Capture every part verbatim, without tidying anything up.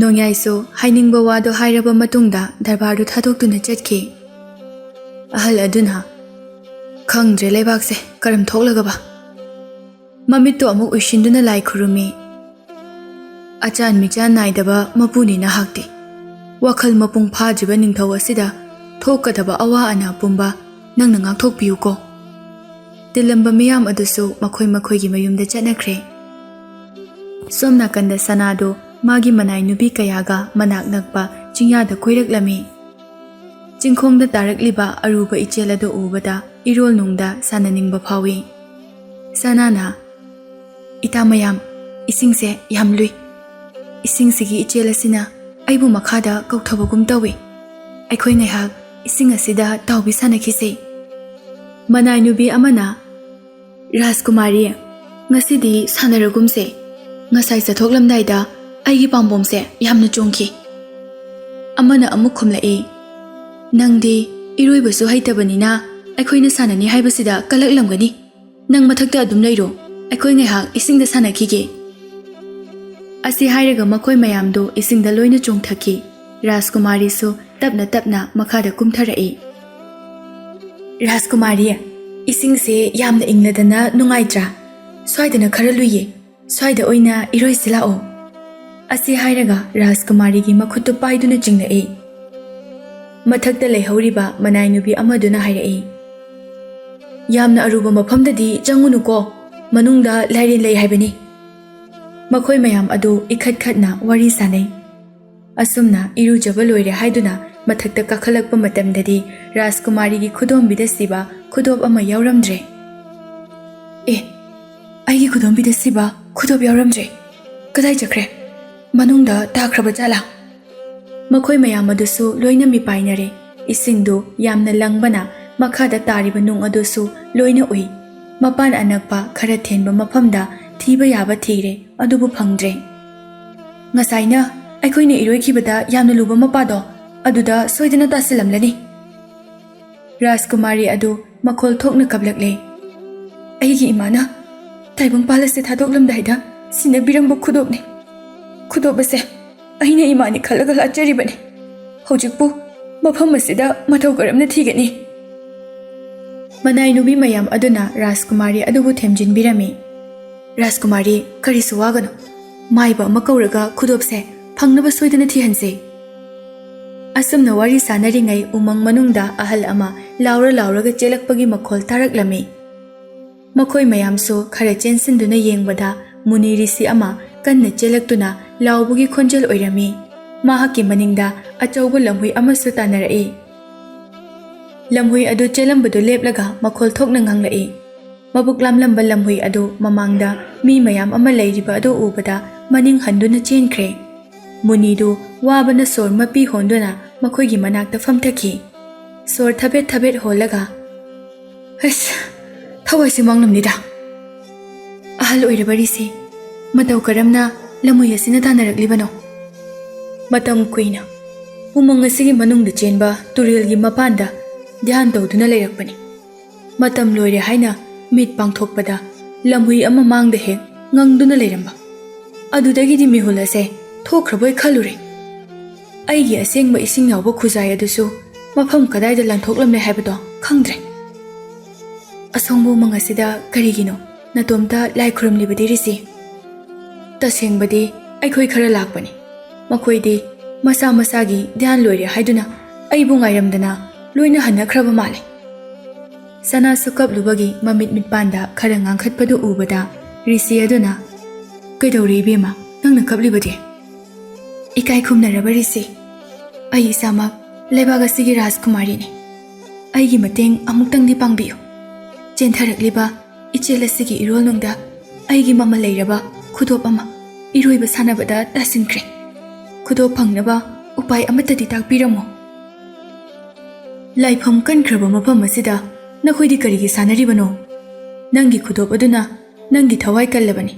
ꯅꯣꯡꯌꯥꯏꯁꯨ ꯍꯥꯏꯅꯤꯡꯕ ꯋꯥꯗꯣ ꯍꯥꯏꯔꯕ ꯃꯇꯨꯡꯗ ꯗꯔꯕꯥꯔꯗꯨ ꯊꯥꯗꯣꯛꯇꯨꯅ ꯆꯠꯈꯤ꯫ ꯑꯍꯜ ꯑꯗꯨꯅ, "ꯈꯪꯗ꯭ꯔꯦ ꯂꯩꯕꯥꯛꯁꯦ ꯀꯔꯝ ꯊꯣꯛꯂꯒꯕ꯫ ꯃꯃꯤꯠꯇꯣ ꯑꯃꯨꯛ ꯎꯏꯁꯤꯟꯗꯨꯅ ꯂꯥꯏ ꯈꯨꯔꯨꯝꯃꯤ꯫ ꯑꯆꯥꯟ ꯃꯤꯆꯥꯟ ꯅꯥꯏꯗꯕ ꯃꯄꯨꯅꯤ ꯅꯍꯥꯛꯇꯤ꯫ ꯋꯥꯈꯜ ꯃꯄꯨꯡ ꯐꯥꯗ꯭ꯔꯤꯕ ꯅꯤꯡꯊꯧ ꯑꯁꯤꯗ ꯊꯣꯛꯀꯗꯕ ꯑꯋꯥ ꯑꯅꯥ ꯄꯨꯝꯕ ꯅꯪꯅ ꯉꯥꯛꯊꯣꯛꯄꯤꯌꯨꯀꯣ꯫" ꯇꯤꯜꯂꯝꯕ ꯃꯤꯌꯥꯝ ꯑꯗꯨꯁꯨ ꯃꯈꯣꯏ ꯃꯈꯣꯏꯒꯤ ꯃꯌꯨꯝꯗ ꯆꯠꯅꯈ꯭ꯔꯦ꯫ ꯁꯣꯝ ꯅꯥꯀꯟꯗ ꯁꯅꯥꯗꯣ ꯃꯥꯒꯤ ꯃꯅꯥꯏ ꯅꯨꯄꯤ ꯀꯌꯥꯒ ꯃꯅꯥꯛ ꯅꯛꯄ ꯆꯤꯡꯌꯥꯗ ꯀꯣꯏꯔꯛꯂꯝꯃꯤ꯫ ꯆꯤꯡꯈꯣꯡꯗ ꯇꯥꯔꯛꯂꯤꯕ ꯑꯔꯨꯕ ꯏꯆꯦꯜ ꯑꯗꯨ ꯎꯕꯗ ꯏꯔꯣꯜꯅꯨꯡꯗ ꯁꯥꯟꯅꯅꯤꯡꯕ ꯐꯥꯎꯏ꯫ ꯁꯅꯥꯅ, "ꯏꯇꯥ ꯃꯌꯥꯝ, ꯏꯁꯤꯡꯁꯦ ꯌꯥꯝ ꯂꯨꯏ꯫ ꯏꯁꯤꯡꯁꯤꯒꯤ ꯏꯆꯦꯜ ꯑꯁꯤꯅ ꯑꯩꯕꯨ ꯃꯈꯥꯗ ꯀꯧꯊꯕꯒꯨꯝ ꯇꯧꯏ꯫ ꯑꯩꯈꯣꯏ ꯉꯥꯏꯍꯥꯛ ꯏꯁꯤꯡ ꯑꯁꯤꯗ ꯇꯥꯎꯕꯤ ꯁꯥꯟꯅꯈꯤꯁꯦ꯫" ꯃꯅꯥꯏ ꯅꯨꯄꯤ ꯑꯃꯅ, "ꯔꯥꯖꯀꯨꯃꯥꯔꯤ, ꯉꯁꯤꯗꯤ ꯁꯥꯟꯅꯔꯒꯨꯝꯁꯦ꯫ ꯉꯁꯥꯏ ꯆꯠꯊꯣꯛꯂꯝꯗꯥꯏꯗ ꯑꯩꯒꯤ ꯄꯥꯝꯕꯣꯝꯁꯦ ꯌꯥꯝꯅ ꯆꯣꯡꯈꯤ꯫" ꯑꯃꯅ ꯑꯃꯨꯛ ꯈꯨꯝꯂꯛꯏ, "ꯅꯪꯗꯤ ꯏꯔꯣꯏꯕꯁꯨ ꯍꯩꯇꯕꯅꯤꯅ ꯑꯩꯈꯣꯏꯅ ꯁꯥꯟꯅꯅꯤ ꯍꯥꯏꯕꯁꯤꯗ ꯀꯜꯂꯛꯂꯝꯒꯅꯤ꯫ ꯅꯪ ꯃꯊꯛꯇ ꯑꯗꯨꯝ ꯂꯩꯔꯣ, ꯑꯩꯈꯣꯏ ꯉꯥꯏꯍꯥꯛ ꯏꯁꯤꯡꯗ ꯁꯥꯟꯅꯈꯤꯒꯦ꯫" ꯑꯁꯤ ꯍꯥꯏꯔꯒ ꯃꯈꯣꯏ ꯃꯌꯥꯝꯗꯨ ꯏꯁꯤꯡꯗ ꯂꯣꯏꯅ ꯆꯣꯡꯊꯈꯤ꯫ ꯔꯥꯖꯀꯨꯃꯥꯔꯤꯁꯨ ꯇꯞꯅ ꯇꯞꯅ ꯃꯈꯥꯗ ꯀꯨꯝꯊꯔꯛꯏ꯫ "ꯔꯥꯖꯀꯨꯃꯥꯔꯤ, ꯏꯁꯤꯡꯁꯦ ꯌꯥꯝꯅ ꯏꯪꯂꯗꯅ ꯅꯨꯡꯉꯥꯏꯇ꯭ꯔꯥ? ꯁ꯭ꯋꯥꯏꯗꯅ ꯈꯔ ꯂꯨꯏꯌꯦ, ꯁ꯭ꯋꯥꯏꯗ ꯑꯣꯏꯅ ꯏꯔꯣꯏꯁꯤ ꯂꯥꯛꯑꯣ꯫" ꯑꯁꯤ ꯍꯥꯏꯔꯒ ꯔꯥꯖꯀꯨꯃꯥꯔꯤꯒꯤ ꯃꯈꯨꯠꯇꯨ ꯄꯥꯏꯗꯨꯅ ꯆꯤꯡꯂꯛꯏ꯫ ꯃꯊꯛꯇ ꯂꯩꯍꯧꯔꯤꯕ ꯃꯅꯥꯏ ꯅꯨꯄꯤ ꯑꯃꯗꯨꯅ ꯍꯥꯏꯔꯛꯏ, "ꯌꯥꯝꯅ ꯑꯔꯨꯕ ꯃꯐꯝꯗꯗꯤ ꯆꯪꯉꯨꯅꯨꯀꯣ, ꯃꯅꯨꯡꯗ ꯂꯥꯏꯔꯦꯟ ꯂꯩ ꯍꯥꯏꯕꯅꯤ꯫" ꯃꯈꯣꯏ ꯃꯌꯥꯝ ꯑꯗꯨ ꯏꯈꯠ ꯈꯠꯅ ꯋꯥꯔꯤ ꯁꯥꯅꯩ꯫ ꯑꯁꯨꯝꯅ ꯏꯔꯨꯖꯕ ꯂꯣꯏꯔꯦ ꯍꯥꯏꯗꯨꯅ ꯃꯊꯛꯇ ꯀꯥꯈꯠꯂꯛꯄ ꯃꯇꯝꯗꯗꯤ ꯔꯥꯖꯀꯨꯃꯥꯔꯤꯒꯤ ꯈꯨꯗꯣꯝꯕꯤꯗ ꯁꯤꯕ ꯈꯨꯗꯣꯞ ꯑꯃ ꯌꯥꯎꯔꯝꯗ꯭ꯔꯦ꯫ "ꯑꯦ, ꯑꯩꯒꯤ ꯈꯨꯗꯣꯝꯕꯤꯗ ꯁꯤꯕ ꯈꯨꯗꯣꯞ ꯌꯥꯎꯔꯝꯗ꯭ꯔꯦ꯫ ꯀꯗꯥꯏ ꯆꯠꯈ꯭ꯔꯦ? ꯃꯅꯨꯡꯗ ꯇꯥꯈ꯭ꯔꯕ ꯖꯥꯠꯂꯥ?" ꯃꯈꯣꯏ ꯃꯌꯥꯝ ꯑꯗꯨꯁꯨ ꯂꯣꯏꯅ ꯃꯤꯄꯥꯏꯅꯔꯦ꯫ ꯏꯁꯤꯡꯗꯨ ꯌꯥꯝꯅ ꯂꯪꯕꯅ ꯃꯈꯥꯗ ꯇꯥꯔꯤꯕ ꯅꯨꯡ ꯑꯗꯨꯁꯨ ꯂꯣꯏꯅ ꯎꯏ꯫ ꯃꯄꯥꯟ ꯑꯅꯛꯄ ꯈꯔ ꯊꯦꯟꯕ ꯃꯐꯝꯗ ꯊꯤꯕ ꯌꯥꯕ ꯊꯤꯔꯦ, ꯑꯗꯨꯕꯨ ꯐꯪꯗ꯭ꯔꯦ꯫ "ꯉꯁꯥꯏꯅ ꯑꯩꯈꯣꯏꯅ ꯏꯔꯣꯏꯈꯤꯕꯗ ꯌꯥꯝꯅ ꯂꯨꯕ ꯃꯄꯥꯗꯣ, ꯑꯗꯨꯗ ꯁꯣꯏꯗꯅ ꯇꯥꯁꯤꯜꯂꯝꯂꯅꯤ꯫" ꯔꯥꯖꯀꯨꯃꯥꯔꯤ ꯑꯗꯨ ꯃꯈꯣꯜ ꯊꯣꯛꯅ ꯀꯞꯂꯛꯂꯦ꯫ "ꯑꯩꯒꯤ ꯏꯃꯥꯅ ꯇꯥꯏꯕꯪꯄꯥꯜ ꯑꯁꯤ ꯊꯥꯗꯣꯛꯂꯝꯗꯥꯏꯗ ꯁꯤꯟꯅꯕꯤꯔꯝꯕ ꯈꯨꯗꯣꯞꯅꯤ꯫ ꯈꯨꯗꯣꯞ ꯑꯁꯦ ꯑꯩꯅ ꯏꯃꯥꯅꯤ ꯈꯜꯂꯒ ꯂꯥꯠꯆꯔꯤꯕꯅꯤ꯫ ꯍꯧꯖꯤꯛꯄꯨ ꯃꯐꯝ ꯑꯁꯤꯗ ꯃꯇꯧ ꯀꯔꯝꯅ ꯊꯤꯒꯅꯤ?" ꯃꯅꯥꯏ ꯅꯨꯄꯤ ꯃꯌꯥꯝ ꯑꯗꯨꯅ ꯔꯥꯖꯀꯨꯃꯥꯔꯤ ꯑꯗꯨꯕꯨ ꯊꯦꯝꯖꯤꯟꯕꯤꯔꯝꯃꯤ꯫ "ꯔꯥꯖꯀꯨꯃꯥꯔꯤ, ꯀꯔꯤꯁꯨ ꯋꯥꯒꯅꯨ꯫ ꯃꯥꯏꯕ ꯑꯃ ꯀꯧꯔꯒ ꯈꯨꯗꯣꯞꯁꯦ ꯐꯪꯅꯕ ꯁꯣꯏꯗꯅ ꯊꯤꯍꯟꯁꯦ꯫" ꯑꯁꯨꯝꯅ ꯋꯥꯔꯤ ꯁꯥꯟꯅꯔꯤꯉꯩ ꯎꯃꯪ ꯃꯅꯨꯡꯗ ꯑꯍꯜ ꯑꯃ ꯂꯥꯎꯔ ꯂꯥꯎꯔꯒ ꯆꯦꯜꯂꯛꯄꯒꯤ ꯃꯈꯣꯜ ꯇꯥꯔꯛꯂꯝꯃꯤ꯫ ꯃꯈꯣꯏ ꯃꯌꯥꯝꯁꯨ ꯈꯔ ꯆꯦꯟꯁꯤꯟꯗꯨꯅ ꯌꯦꯡꯕꯗ ꯃꯨꯅꯤ ꯔꯤꯁꯤ ꯑꯃ ꯀꯟꯅ ꯆꯦꯜꯂꯛꯇꯨꯅ ꯂꯥꯎꯕꯒꯤ ꯈꯣꯟꯖꯦꯜ ꯑꯣꯏꯔꯝꯃꯤ꯫ ꯃꯍꯥꯛꯀꯤ ꯃꯅꯤꯡꯗ ꯑꯆꯧꯕ ꯂꯝꯍꯨꯏ ꯑꯃꯁꯨ ꯇꯥꯟꯅꯔꯛꯏ꯫ ꯂꯝꯍꯨꯏ ꯑꯗꯨ ꯆꯦꯜꯂꯝꯕꯗꯨ ꯂꯦꯞꯂꯒ ꯃꯈꯣꯜ ꯊꯣꯛꯅ ꯉꯥꯡꯂꯛꯏ꯫ ꯃꯕꯨꯛ ꯂꯥꯝꯂꯝꯕ ꯂꯝꯍꯨꯏ ꯑꯗꯨ ꯃꯃꯥꯡꯗ ꯃꯤ ꯃꯌꯥꯝ ꯑꯃ ꯂꯩꯔꯤꯕ ꯑꯗꯨ ꯎꯕꯗ ꯃꯅꯤꯡ ꯍꯟꯗꯨꯅ ꯆꯦꯟꯈ꯭ꯔꯦ꯫ ꯃꯨꯅꯤꯗꯨ ꯋꯥꯕꯅ ꯁꯣꯔ ꯃꯄꯤ ꯍꯣꯟꯗꯨꯅ ꯃꯈꯣꯏꯒꯤ ꯃꯅꯥꯛꯇ ꯐꯝꯊꯈꯤ꯫ ꯁꯣꯔ ꯊꯕꯦꯠ ꯊꯕꯦꯠ ꯍꯣꯜꯂꯒ, "ꯑꯁ, ꯊꯋꯥꯏꯁꯦ ꯃꯥꯡꯂꯝꯅꯤꯗ꯫ ꯑꯍꯜ ꯑꯣꯏꯔꯕ ꯔꯤꯁꯤ, ꯃꯇꯧ ꯀꯔꯝꯅ ꯂꯝꯍꯨꯏ ꯑꯁꯤꯅ ꯇꯥꯟꯅꯔꯛꯂꯤꯕꯅꯣ?" ꯃꯇꯝ ꯀꯨꯏꯅ ꯎꯃꯪ ꯑꯁꯤꯒꯤ ꯃꯅꯨꯡꯗ ꯆꯦꯟꯕ ꯇꯨꯔꯦꯜꯒꯤ ꯃꯄꯥꯟꯗ ꯙ꯭ꯌꯥꯟ ꯇꯧꯗꯨꯅ ꯂꯩꯔꯛꯄꯅꯤ꯫ ꯃꯇꯝ ꯂꯣꯏꯔꯦ ꯍꯥꯏꯅ ꯃꯤꯠ ꯄꯥꯡꯊꯣꯛꯄꯗ ꯂꯝꯍꯨꯏ ꯑꯃ ꯃꯥꯡꯗ ꯍꯦꯛ ꯉꯪꯗꯨꯅ ꯂꯩꯔꯝꯕ꯫ ꯑꯗꯨꯗꯒꯤꯗꯤ ꯃꯤꯍꯨꯜ ꯑꯁꯦ ꯊꯣꯛꯈ꯭ꯔꯕꯣꯏ ꯈꯜꯂꯨꯔꯦ꯫ ꯑꯩꯒꯤ ꯑꯁꯦꯡꯕ ꯏꯁꯤꯡ ꯌꯥꯎꯕ ꯈꯨꯖꯥꯏ ꯑꯗꯨꯁꯨ ꯃꯐꯝ ꯀꯗꯥꯏꯗ ꯂꯪꯊꯣꯛꯂꯝꯂꯦ ꯍꯥꯏꯕꯗꯣ ꯈꯪꯗ꯭ꯔꯦ꯫ ꯑꯁꯣꯡꯕ ꯎꯃꯪ ꯑꯁꯤꯗ ꯀꯔꯤꯒꯤꯅꯣ ꯅꯇꯣꯝꯇ ꯂꯥꯏ ꯈꯨꯔꯨꯝꯂꯤꯕꯗꯤ, ꯔꯤꯁꯤ? ꯇꯁꯦꯡꯕꯗꯤ ꯑꯩꯈꯣꯏ ꯈꯔ ꯂꯥꯛꯄꯅꯤ꯫ ꯃꯈꯣꯏꯗꯤ ꯃꯁꯥ ꯃꯁꯥꯒꯤ ꯙ꯭ꯌꯥꯟ ꯂꯣꯏꯔꯦ ꯍꯥꯏꯗꯨꯅ ꯑꯩꯕꯨ ꯉꯥꯏꯔꯝꯗꯅ ꯂꯣꯏꯅ ꯍꯟꯅꯈ꯭ꯔꯕ ꯃꯥꯜꯂꯦ꯫ ꯁꯅꯥꯁꯨ ꯀꯞꯂꯨꯕꯒꯤ ꯃꯃꯤꯠ ꯃꯤꯠꯄꯥꯟꯗ ꯈꯔ ꯉꯥꯡꯈꯠꯄꯗꯨ ꯎꯕꯗ ꯔꯤꯁꯤ ꯑꯗꯨꯅ, "ꯀꯩꯗꯧꯔꯦ ꯏꯕꯦꯝꯃ, ꯅꯪꯅ ꯀꯞꯂꯤꯕꯗꯤ?" "ꯏꯀꯥꯏ ꯈꯨꯝꯅꯔꯕ ꯔꯤꯁꯤ, ꯑꯩ ꯏꯁꯥꯃꯛ ꯂꯩꯕꯥꯛ ꯑꯁꯤꯒꯤ ꯔꯥꯖꯀꯨꯃꯥꯔꯤꯅꯤ꯫ ꯑꯩꯒꯤ ꯃꯇꯦꯡ ꯑꯃꯨꯛꯇꯪꯗꯤ ꯄꯥꯡꯕꯤꯌꯨ꯫ ꯆꯦꯟꯊꯔꯛꯂꯤꯕ ꯏꯆꯦꯜ ꯑꯁꯤꯒꯤ ꯏꯔꯣꯜꯅꯨꯡꯗ ꯑꯩꯒꯤ ꯃꯃꯜ ꯂꯩꯔꯕ ꯈꯨꯗꯣꯞ ꯑꯃ ꯏꯔꯣꯏꯕ ꯁꯥꯟꯅꯕꯗ ꯇꯥꯁꯤꯟꯈ꯭ꯔꯦ꯫ ꯈꯨꯗꯣꯞ ꯐꯪꯅꯕ ꯎꯄꯥꯏ ꯑꯃꯠꯇꯗꯤ ꯇꯥꯛꯄꯤꯔꯝꯃꯨ꯫" "ꯂꯥꯏꯐꯝ ꯀꯟꯈ꯭ꯔꯕ ꯃꯐꯝ ꯑꯁꯤꯗ ꯅꯈꯣꯏꯗꯤ ꯀꯔꯤꯒꯤ ꯁꯥꯟꯅꯔꯤꯕꯅꯣ? ꯅꯪꯒꯤ ꯈꯨꯗꯣꯞ ꯑꯗꯨꯅ ꯅꯪꯒꯤ ꯊꯋꯥꯏ ꯀꯜꯂꯕꯅꯤ꯫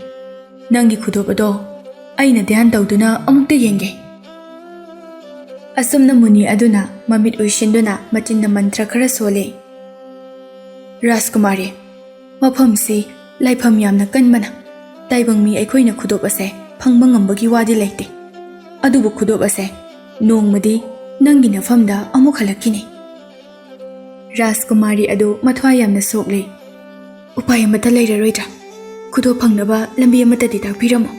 ꯅꯪꯒꯤ ꯈꯨꯗꯣꯞ ꯑꯗꯣ ꯑꯩꯅ ꯙ꯭ꯌꯥꯟ ꯇꯧꯗꯨꯅ ꯑꯃꯨꯛꯇ ꯌꯦꯡꯒꯦ꯫" ꯑꯁꯨꯝꯅ ꯃꯨꯅꯤ ꯑꯗꯨꯅ ꯃꯃꯤꯠ ꯎꯏꯁꯤꯟꯗꯨꯅ ꯃꯆꯤꯟꯗ ꯃꯟꯇ꯭ꯔ ꯈꯔ ꯁꯣꯜꯂꯤ꯫ "ꯔꯥꯖꯀꯨꯃꯥꯔꯤ, ꯃꯐꯝꯁꯤ ꯂꯥꯏꯐꯝ ꯌꯥꯝꯅ ꯀꯟꯕꯅ ꯇꯥꯏꯕꯪ ꯃꯤ ꯑꯩꯈꯣꯏꯅ ꯈꯨꯗꯣꯞ ꯑꯁꯦ ꯐꯪꯕ ꯉꯝꯕꯒꯤ ꯋꯥꯗꯤ ꯂꯩꯇꯦ꯫ ꯑꯗꯨꯕꯨ ꯈꯨꯗꯣꯞ ꯑꯁꯦ ꯅꯣꯡꯃꯗꯤ ꯅꯪꯒꯤ ꯅꯐꯝꯗ ꯑꯃꯨꯛ ꯍꯜꯂꯛꯈꯤꯅꯤ꯫ ꯔꯥꯖꯀꯨꯃꯥꯔꯤ ꯑꯗꯨ ꯃꯊ꯭ꯋꯥꯏ ꯌꯥꯝꯅ ꯁꯣꯛꯂꯦ꯫ "ꯎꯄꯥꯏ ꯑꯃꯠꯇ ꯂꯩꯔꯔꯣꯏꯗ꯭ꯔꯥ? ꯈꯨꯗꯣꯞ ꯐꯪꯅꯕ ꯂꯝꯕꯤ ꯑꯃꯠꯇꯗꯤ ꯇꯥꯛꯄꯤꯔꯝꯃꯣ꯫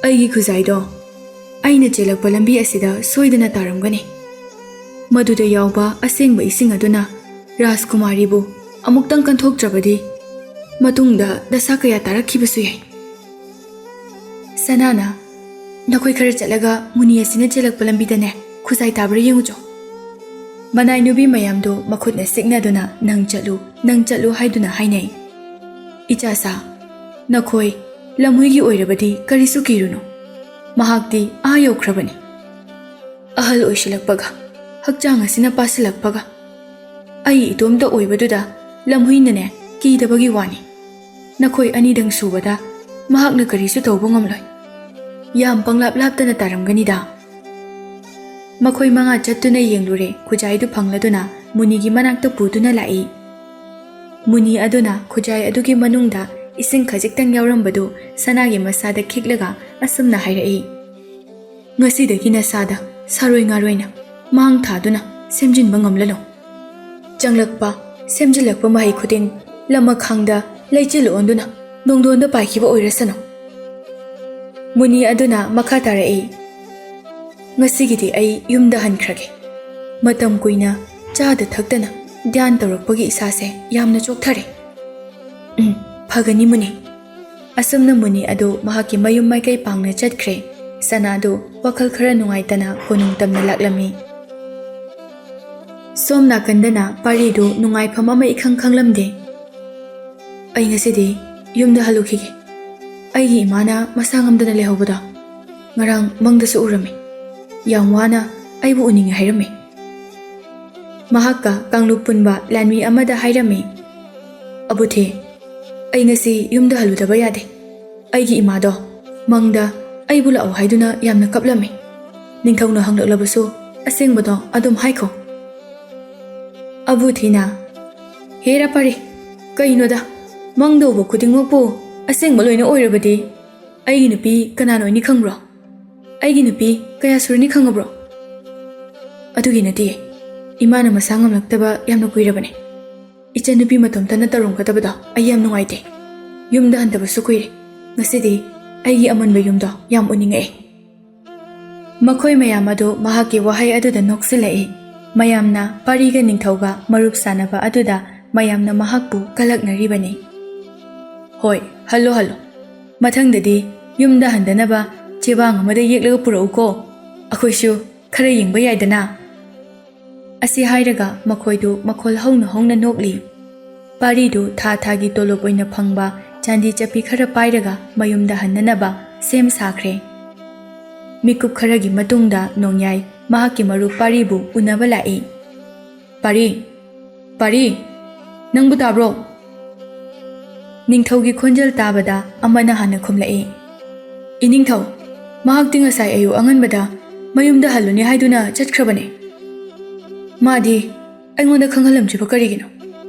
ꯑꯩꯒꯤ ꯈꯨꯖꯥꯏꯗꯣ ꯑꯩꯅ ꯆꯦꯜꯂꯛꯄ ꯂꯝꯕꯤ ꯑꯁꯤꯗ ꯁꯣꯏꯗꯅ ꯇꯥꯔꯝꯒꯅꯤ꯫ ꯃꯗꯨꯗ ꯌꯥꯎꯕ ꯑꯁꯦꯡꯕ ꯏꯁꯤꯡ ꯑꯗꯨꯅ ꯔꯥꯖꯀꯨꯃꯥꯔꯤꯕꯨ ꯑꯃꯨꯛꯇꯪ ꯀꯟꯊꯣꯛꯇ꯭ꯔꯕꯗꯤ ꯃꯇꯨꯡꯗ ꯗꯁꯥ ꯀꯌꯥ ꯇꯥꯔꯛꯈꯤꯕꯁꯨ ꯌꯥꯏ꯫" ꯁꯅꯥꯅ, "ꯅꯈꯣꯏ ꯈꯔ ꯆꯠꯂꯒ ꯃꯨꯅꯤ ꯑꯁꯤꯅ ꯆꯦꯜꯂꯛꯄ ꯂꯝꯕꯤꯗꯅꯦ ꯈꯨꯖꯥꯏ ꯇꯥꯕ꯭ꯔꯥ ꯌꯦꯡꯉꯨꯆꯣ꯫" ꯃꯅꯥꯏ ꯅꯨꯄꯤ ꯃꯌꯥꯝꯗꯨ ꯃꯈꯨꯠꯅ ꯁꯤꯛꯅꯗꯨꯅ, "ꯅꯪ ꯆꯠꯂꯨ, ꯅꯪ ꯆꯠꯂꯨ" ꯍꯥꯏꯗꯨꯅ ꯍꯥꯏꯅꯩ꯫ "ꯏꯆꯥꯁꯥ, ꯅꯈꯣꯏ ꯂꯝꯍꯨꯏꯒꯤ ꯑꯣꯏꯔꯕꯗꯤ ꯀꯔꯤꯁꯨ ꯀꯤꯔꯨꯅꯨ꯫ ꯃꯍꯥꯛꯇꯤ ꯑꯥ ꯌꯧꯈ꯭ꯔꯕꯅꯤ꯫ ꯑꯍꯜ ꯑꯣꯏꯁꯤꯜꯂꯛꯄꯒ, ꯍꯛꯆꯥꯡ ꯑꯁꯤꯅ ꯄꯥꯁꯤꯜꯂꯛꯄꯒ, ꯑꯩ ꯏꯇꯣꯝꯇ ꯑꯣꯏꯕꯗꯨꯗ ꯂꯝꯍꯨꯏꯅꯅꯦ ꯀꯤꯗꯕꯒꯤ ꯋꯥꯅꯤ꯫ ꯅꯈꯣꯏ ꯑꯅꯤꯗꯪ ꯁꯨꯕꯗ ꯃꯍꯥꯛꯅ ꯀꯔꯤꯁꯨ ꯇꯧꯕ ꯉꯝꯂꯣꯏ꯫ ꯌꯥꯝ ꯄꯪꯂꯥꯞ ꯂꯥꯞꯇꯅ ꯇꯥꯔꯝꯒꯅꯤꯗ꯫" ꯃꯈꯣꯏ ꯃꯉꯥ ꯆꯠꯇꯨꯅ ꯌꯦꯡꯂꯨꯔꯦ꯫ ꯈꯨꯖꯥꯏꯗꯨ ꯐꯪꯂꯗꯨꯅ ꯃꯨꯅꯤꯒꯤ ꯃꯅꯥꯛꯇ ꯄꯨꯗꯨꯅ ꯂꯥꯛꯏ꯫ ꯃꯨꯅꯤ ꯑꯗꯨꯅ ꯈꯨꯖꯥꯏ ꯑꯗꯨꯒꯤ ꯃꯅꯨꯡꯗ ꯏꯁꯤꯡ ꯈꯖꯤꯛꯇꯪ ꯌꯥꯎꯔꯝꯕꯗꯨ ꯁꯅꯥꯒꯤ ꯃꯁꯥꯗ ꯈꯤꯛꯂꯒ ꯑꯁꯨꯝꯅ ꯍꯥꯏꯔꯛꯏ, "ꯉꯁꯤꯗꯒꯤ ꯅꯁꯥꯗ ꯁꯥꯔꯣꯏ ꯉꯥꯔꯣꯏꯅ ꯃꯥꯡ ꯊꯥꯗꯨꯅ ꯁꯦꯝꯖꯤꯟꯕ ꯉꯝꯂꯅꯨ꯫ ꯆꯪꯂꯛꯄ, ꯁꯦꯝꯖꯤꯜꯂꯛꯄ ꯃꯍꯩ ꯈꯨꯗꯤꯡ ꯂꯃꯈꯥꯡꯗ ꯂꯩꯆꯤꯜ ꯑꯣꯟꯗꯨꯅ ꯅꯣꯡꯗꯣꯟꯗ ꯄꯥꯏꯈꯤꯕ ꯑꯣꯏꯔꯁꯅꯨ꯫" ꯃꯨꯅꯤ ꯑꯗꯨꯅ ꯃꯈꯥ ꯇꯥꯔꯛꯏ, "ꯉꯁꯤꯒꯤꯗꯤ ꯑꯩ ꯌꯨꯝꯗ ꯍꯟꯈ꯭ꯔꯒꯦ꯫ ꯃꯇꯝ ꯀꯨꯏꯅ ꯆꯥꯗ ꯊꯛꯇꯅ ꯙ꯭ꯌꯥꯟ ꯇꯧꯔꯛꯄꯒꯤ ꯏꯁꯥꯁꯦ ꯌꯥꯝꯅ ꯆꯣꯛꯊꯔꯦ꯫" "ꯎꯝ, ꯐꯒꯅꯤ ꯃꯨꯅꯤ꯫" ꯑꯁꯨꯝꯅ ꯃꯨꯅꯤ ꯑꯗꯨ ꯃꯍꯥꯛꯀꯤ ꯃꯌꯨꯝ ꯃꯥꯏꯀꯩ ꯄꯥꯡꯅ ꯆꯠꯈ꯭ꯔꯦ꯫ ꯁꯅꯥꯗꯨ ꯋꯥꯈꯜ ꯈꯔ ꯅꯨꯡꯉꯥꯏꯇꯅ ꯀꯣꯅꯨꯡ ꯇꯝꯅ ꯂꯥꯛꯂꯝꯃꯤ꯫ ꯁꯣꯝ ꯅꯥꯀꯟꯗꯅ ꯄꯥꯔꯤꯗꯨ ꯅꯨꯡꯉꯥꯏꯐꯝ ꯑꯃ ꯏꯈꯪ ꯈꯪꯂꯝꯗꯦ꯫ "ꯑꯩ ꯉꯁꯤꯗꯤ ꯌꯨꯝꯗ ꯍꯜꯂꯨꯈꯤꯒꯦ꯫ ꯑꯩꯒꯤ ꯏꯃꯥꯅ ꯃꯁꯥ ꯉꯝꯗꯅ ꯂꯩꯍꯧꯕꯗꯣ ꯉꯔꯥꯡ ꯃꯪꯗꯁꯨ ꯎꯔꯝꯃꯤ꯫ ꯌꯥꯝ ꯋꯥꯅ ꯑꯩꯕꯨ ꯎꯅꯤꯡꯉꯦ ꯍꯥꯏꯔꯝꯃꯤ꯫" ꯃꯍꯥꯛꯀ ꯀꯥꯡꯂꯨꯞ ꯄꯨꯟꯕ ꯂꯥꯟꯃꯤ ꯑꯃꯗ ꯍꯥꯏꯔꯝꯃꯤ, "ꯑꯕꯨꯊꯤ, ꯑꯩ ꯉꯁꯤ ꯌꯨꯝꯗ ꯍꯜꯂꯨꯗꯕ ꯌꯥꯗꯦ꯫ ꯑꯩꯒꯤ ꯏꯃꯥꯗꯣ ꯃꯪꯗ ꯑꯩꯕꯨ ꯂꯥꯛꯑꯣ ꯍꯥꯏꯗꯨꯅ ꯌꯥꯝꯅ ꯀꯞꯂꯝꯃꯤ꯫ ꯅꯤꯡꯊꯧꯅ ꯍꯪꯂꯛꯂꯕꯁꯨ ꯑꯁꯦꯡꯕꯗꯣ ꯑꯗꯨꯝ ꯍꯥꯏꯈꯣ꯫" ꯑꯕꯨꯊꯤꯅ, "ꯍꯦꯔꯥ ꯄꯥꯔꯤ, ꯀꯩꯅꯣꯗ, ꯃꯪꯗ ꯎꯕ ꯈꯨꯗꯤꯡꯃꯛꯄꯨ ꯑꯁꯦꯡꯕ ꯂꯣꯏꯅ ꯑꯣꯏꯔꯕꯗꯤ ꯑꯩꯒꯤ ꯅꯨꯄꯤ ꯀꯅꯥꯅ ꯑꯣꯏꯅꯤ ꯈꯪꯕ꯭ꯔꯣ? ꯑꯩꯒꯤ ꯅꯨꯄꯤ ꯀꯌꯥ ꯁꯨꯔꯅꯤ ꯈꯪꯉꯕ꯭ꯔꯣ? ꯑꯗꯨꯒꯤ ꯅꯠꯇꯦ, ꯏꯃꯥꯅ ꯃꯁꯥ ꯉꯝꯂꯛꯇꯕ ꯌꯥꯝꯅ ꯀꯨꯏꯔꯕꯅꯦ꯫ ꯏꯆꯟꯅꯨꯄꯤ ꯃꯇꯣꯝꯇꯅ ꯇꯧꯔꯝꯒꯗꯕꯗꯣ ꯑꯩ ꯌꯥꯝ ꯅꯨꯡꯉꯥꯏꯇꯦ꯫ ꯌꯨꯝꯗ ꯍꯟꯗꯕꯁꯨ ꯀꯨꯏꯔꯦ꯫ ꯉꯁꯤꯗꯤ ꯑꯩꯒꯤ ꯑꯃꯟꯕ ꯌꯨꯝꯗꯣ ꯌꯥꯝ ꯎꯅꯤꯡꯉꯛꯑꯦ꯫ ꯃꯈꯣꯏ ꯃꯌꯥꯝ ꯑꯗꯨ ꯃꯍꯥꯛꯀꯤ ꯋꯥꯍꯩ ꯑꯗꯨꯗ ꯅꯣꯛꯁꯤꯜꯂꯛꯏ꯫ ꯃꯌꯥꯝꯅ ꯄꯥꯔꯤꯒ ꯅꯤꯡꯊꯧꯒ ꯃꯔꯨꯞ ꯁꯥꯟꯅꯕ ꯑꯗꯨꯗ ꯃꯌꯥꯝꯅ ꯃꯍꯥꯛꯄꯨ ꯀꯂꯛꯅꯔꯤꯕꯅꯤ꯫ "ꯍꯣꯏ, ꯍꯜꯂꯣ, ꯍꯜꯂꯣ꯫ ꯃꯊꯪꯗꯗꯤ ꯌꯨꯝꯗ ꯍꯟꯗꯅꯕ ꯆꯦꯕꯥꯡ ꯑꯃꯗ ꯌꯦꯛꯂꯒ ꯄꯨꯔꯛꯎꯀꯣ꯫ ꯑꯩꯈꯣꯏꯁꯨ ꯈꯔ ꯌꯦꯡꯕ ꯌꯥꯏꯗꯅ?" ꯑꯁꯤ ꯍꯥꯏꯔꯒ ꯃꯈꯣꯏꯗꯨ ꯃꯈꯣꯜ ꯍꯧꯅ ꯍꯧꯅ ꯅꯣꯛꯂꯤ꯫ ꯄꯥꯔꯤꯗꯨ ꯊꯥ ꯊꯥꯒꯤ ꯇꯣꯂꯣꯞ ꯑꯣꯏꯅ ꯐꯪꯕ ꯆꯥꯟꯗꯤ ꯆꯠꯄꯤ ꯈꯔ ꯄꯥꯏꯔꯒ ꯃꯌꯨꯝꯗ ꯍꯟꯅꯅꯕ ꯁꯦꯝ ꯁꯥꯈ꯭ꯔꯦ꯫ ꯃꯤꯀꯨꯞ ꯈꯔꯒꯤ ꯃꯇꯨꯡꯗ ꯅꯣꯡꯌꯥꯏ ꯃꯍꯥꯛꯀꯤ ꯃꯔꯨꯞ ꯄꯥꯔꯤꯕꯨ ꯎꯅꯕ ꯂꯥꯛꯏ꯫ "ꯄꯥꯔꯤ, ꯄꯥꯔꯤ, ꯅꯪꯕꯨ ꯇꯥꯕ꯭ꯔꯣ?" ꯅꯤꯡꯊꯧꯒꯤ ꯈꯣꯟꯖꯦꯜ ꯇꯥꯕꯗ ꯑꯃꯅ ꯍꯥꯟꯅ ꯈꯨꯝꯂꯛꯏ꯫ "ꯏꯅꯤꯡꯊꯧ, ꯃꯍꯥꯛꯇꯤ ꯉꯁꯥꯏ ꯑꯌꯨꯛ ꯑꯉꯟꯕꯗ ꯃꯌꯨꯝꯗ ꯍꯜꯂꯨꯅꯤ ꯍꯥꯏꯗꯨꯅ ꯆꯠꯈ꯭ꯔꯕꯅꯦ꯫ ꯃꯥꯗꯤ ꯑꯩꯉꯣꯟꯗ ꯈꯪꯍꯜꯂꯝꯗ꯭ꯔꯤꯕ ꯀꯔꯤꯒꯤꯅꯣ?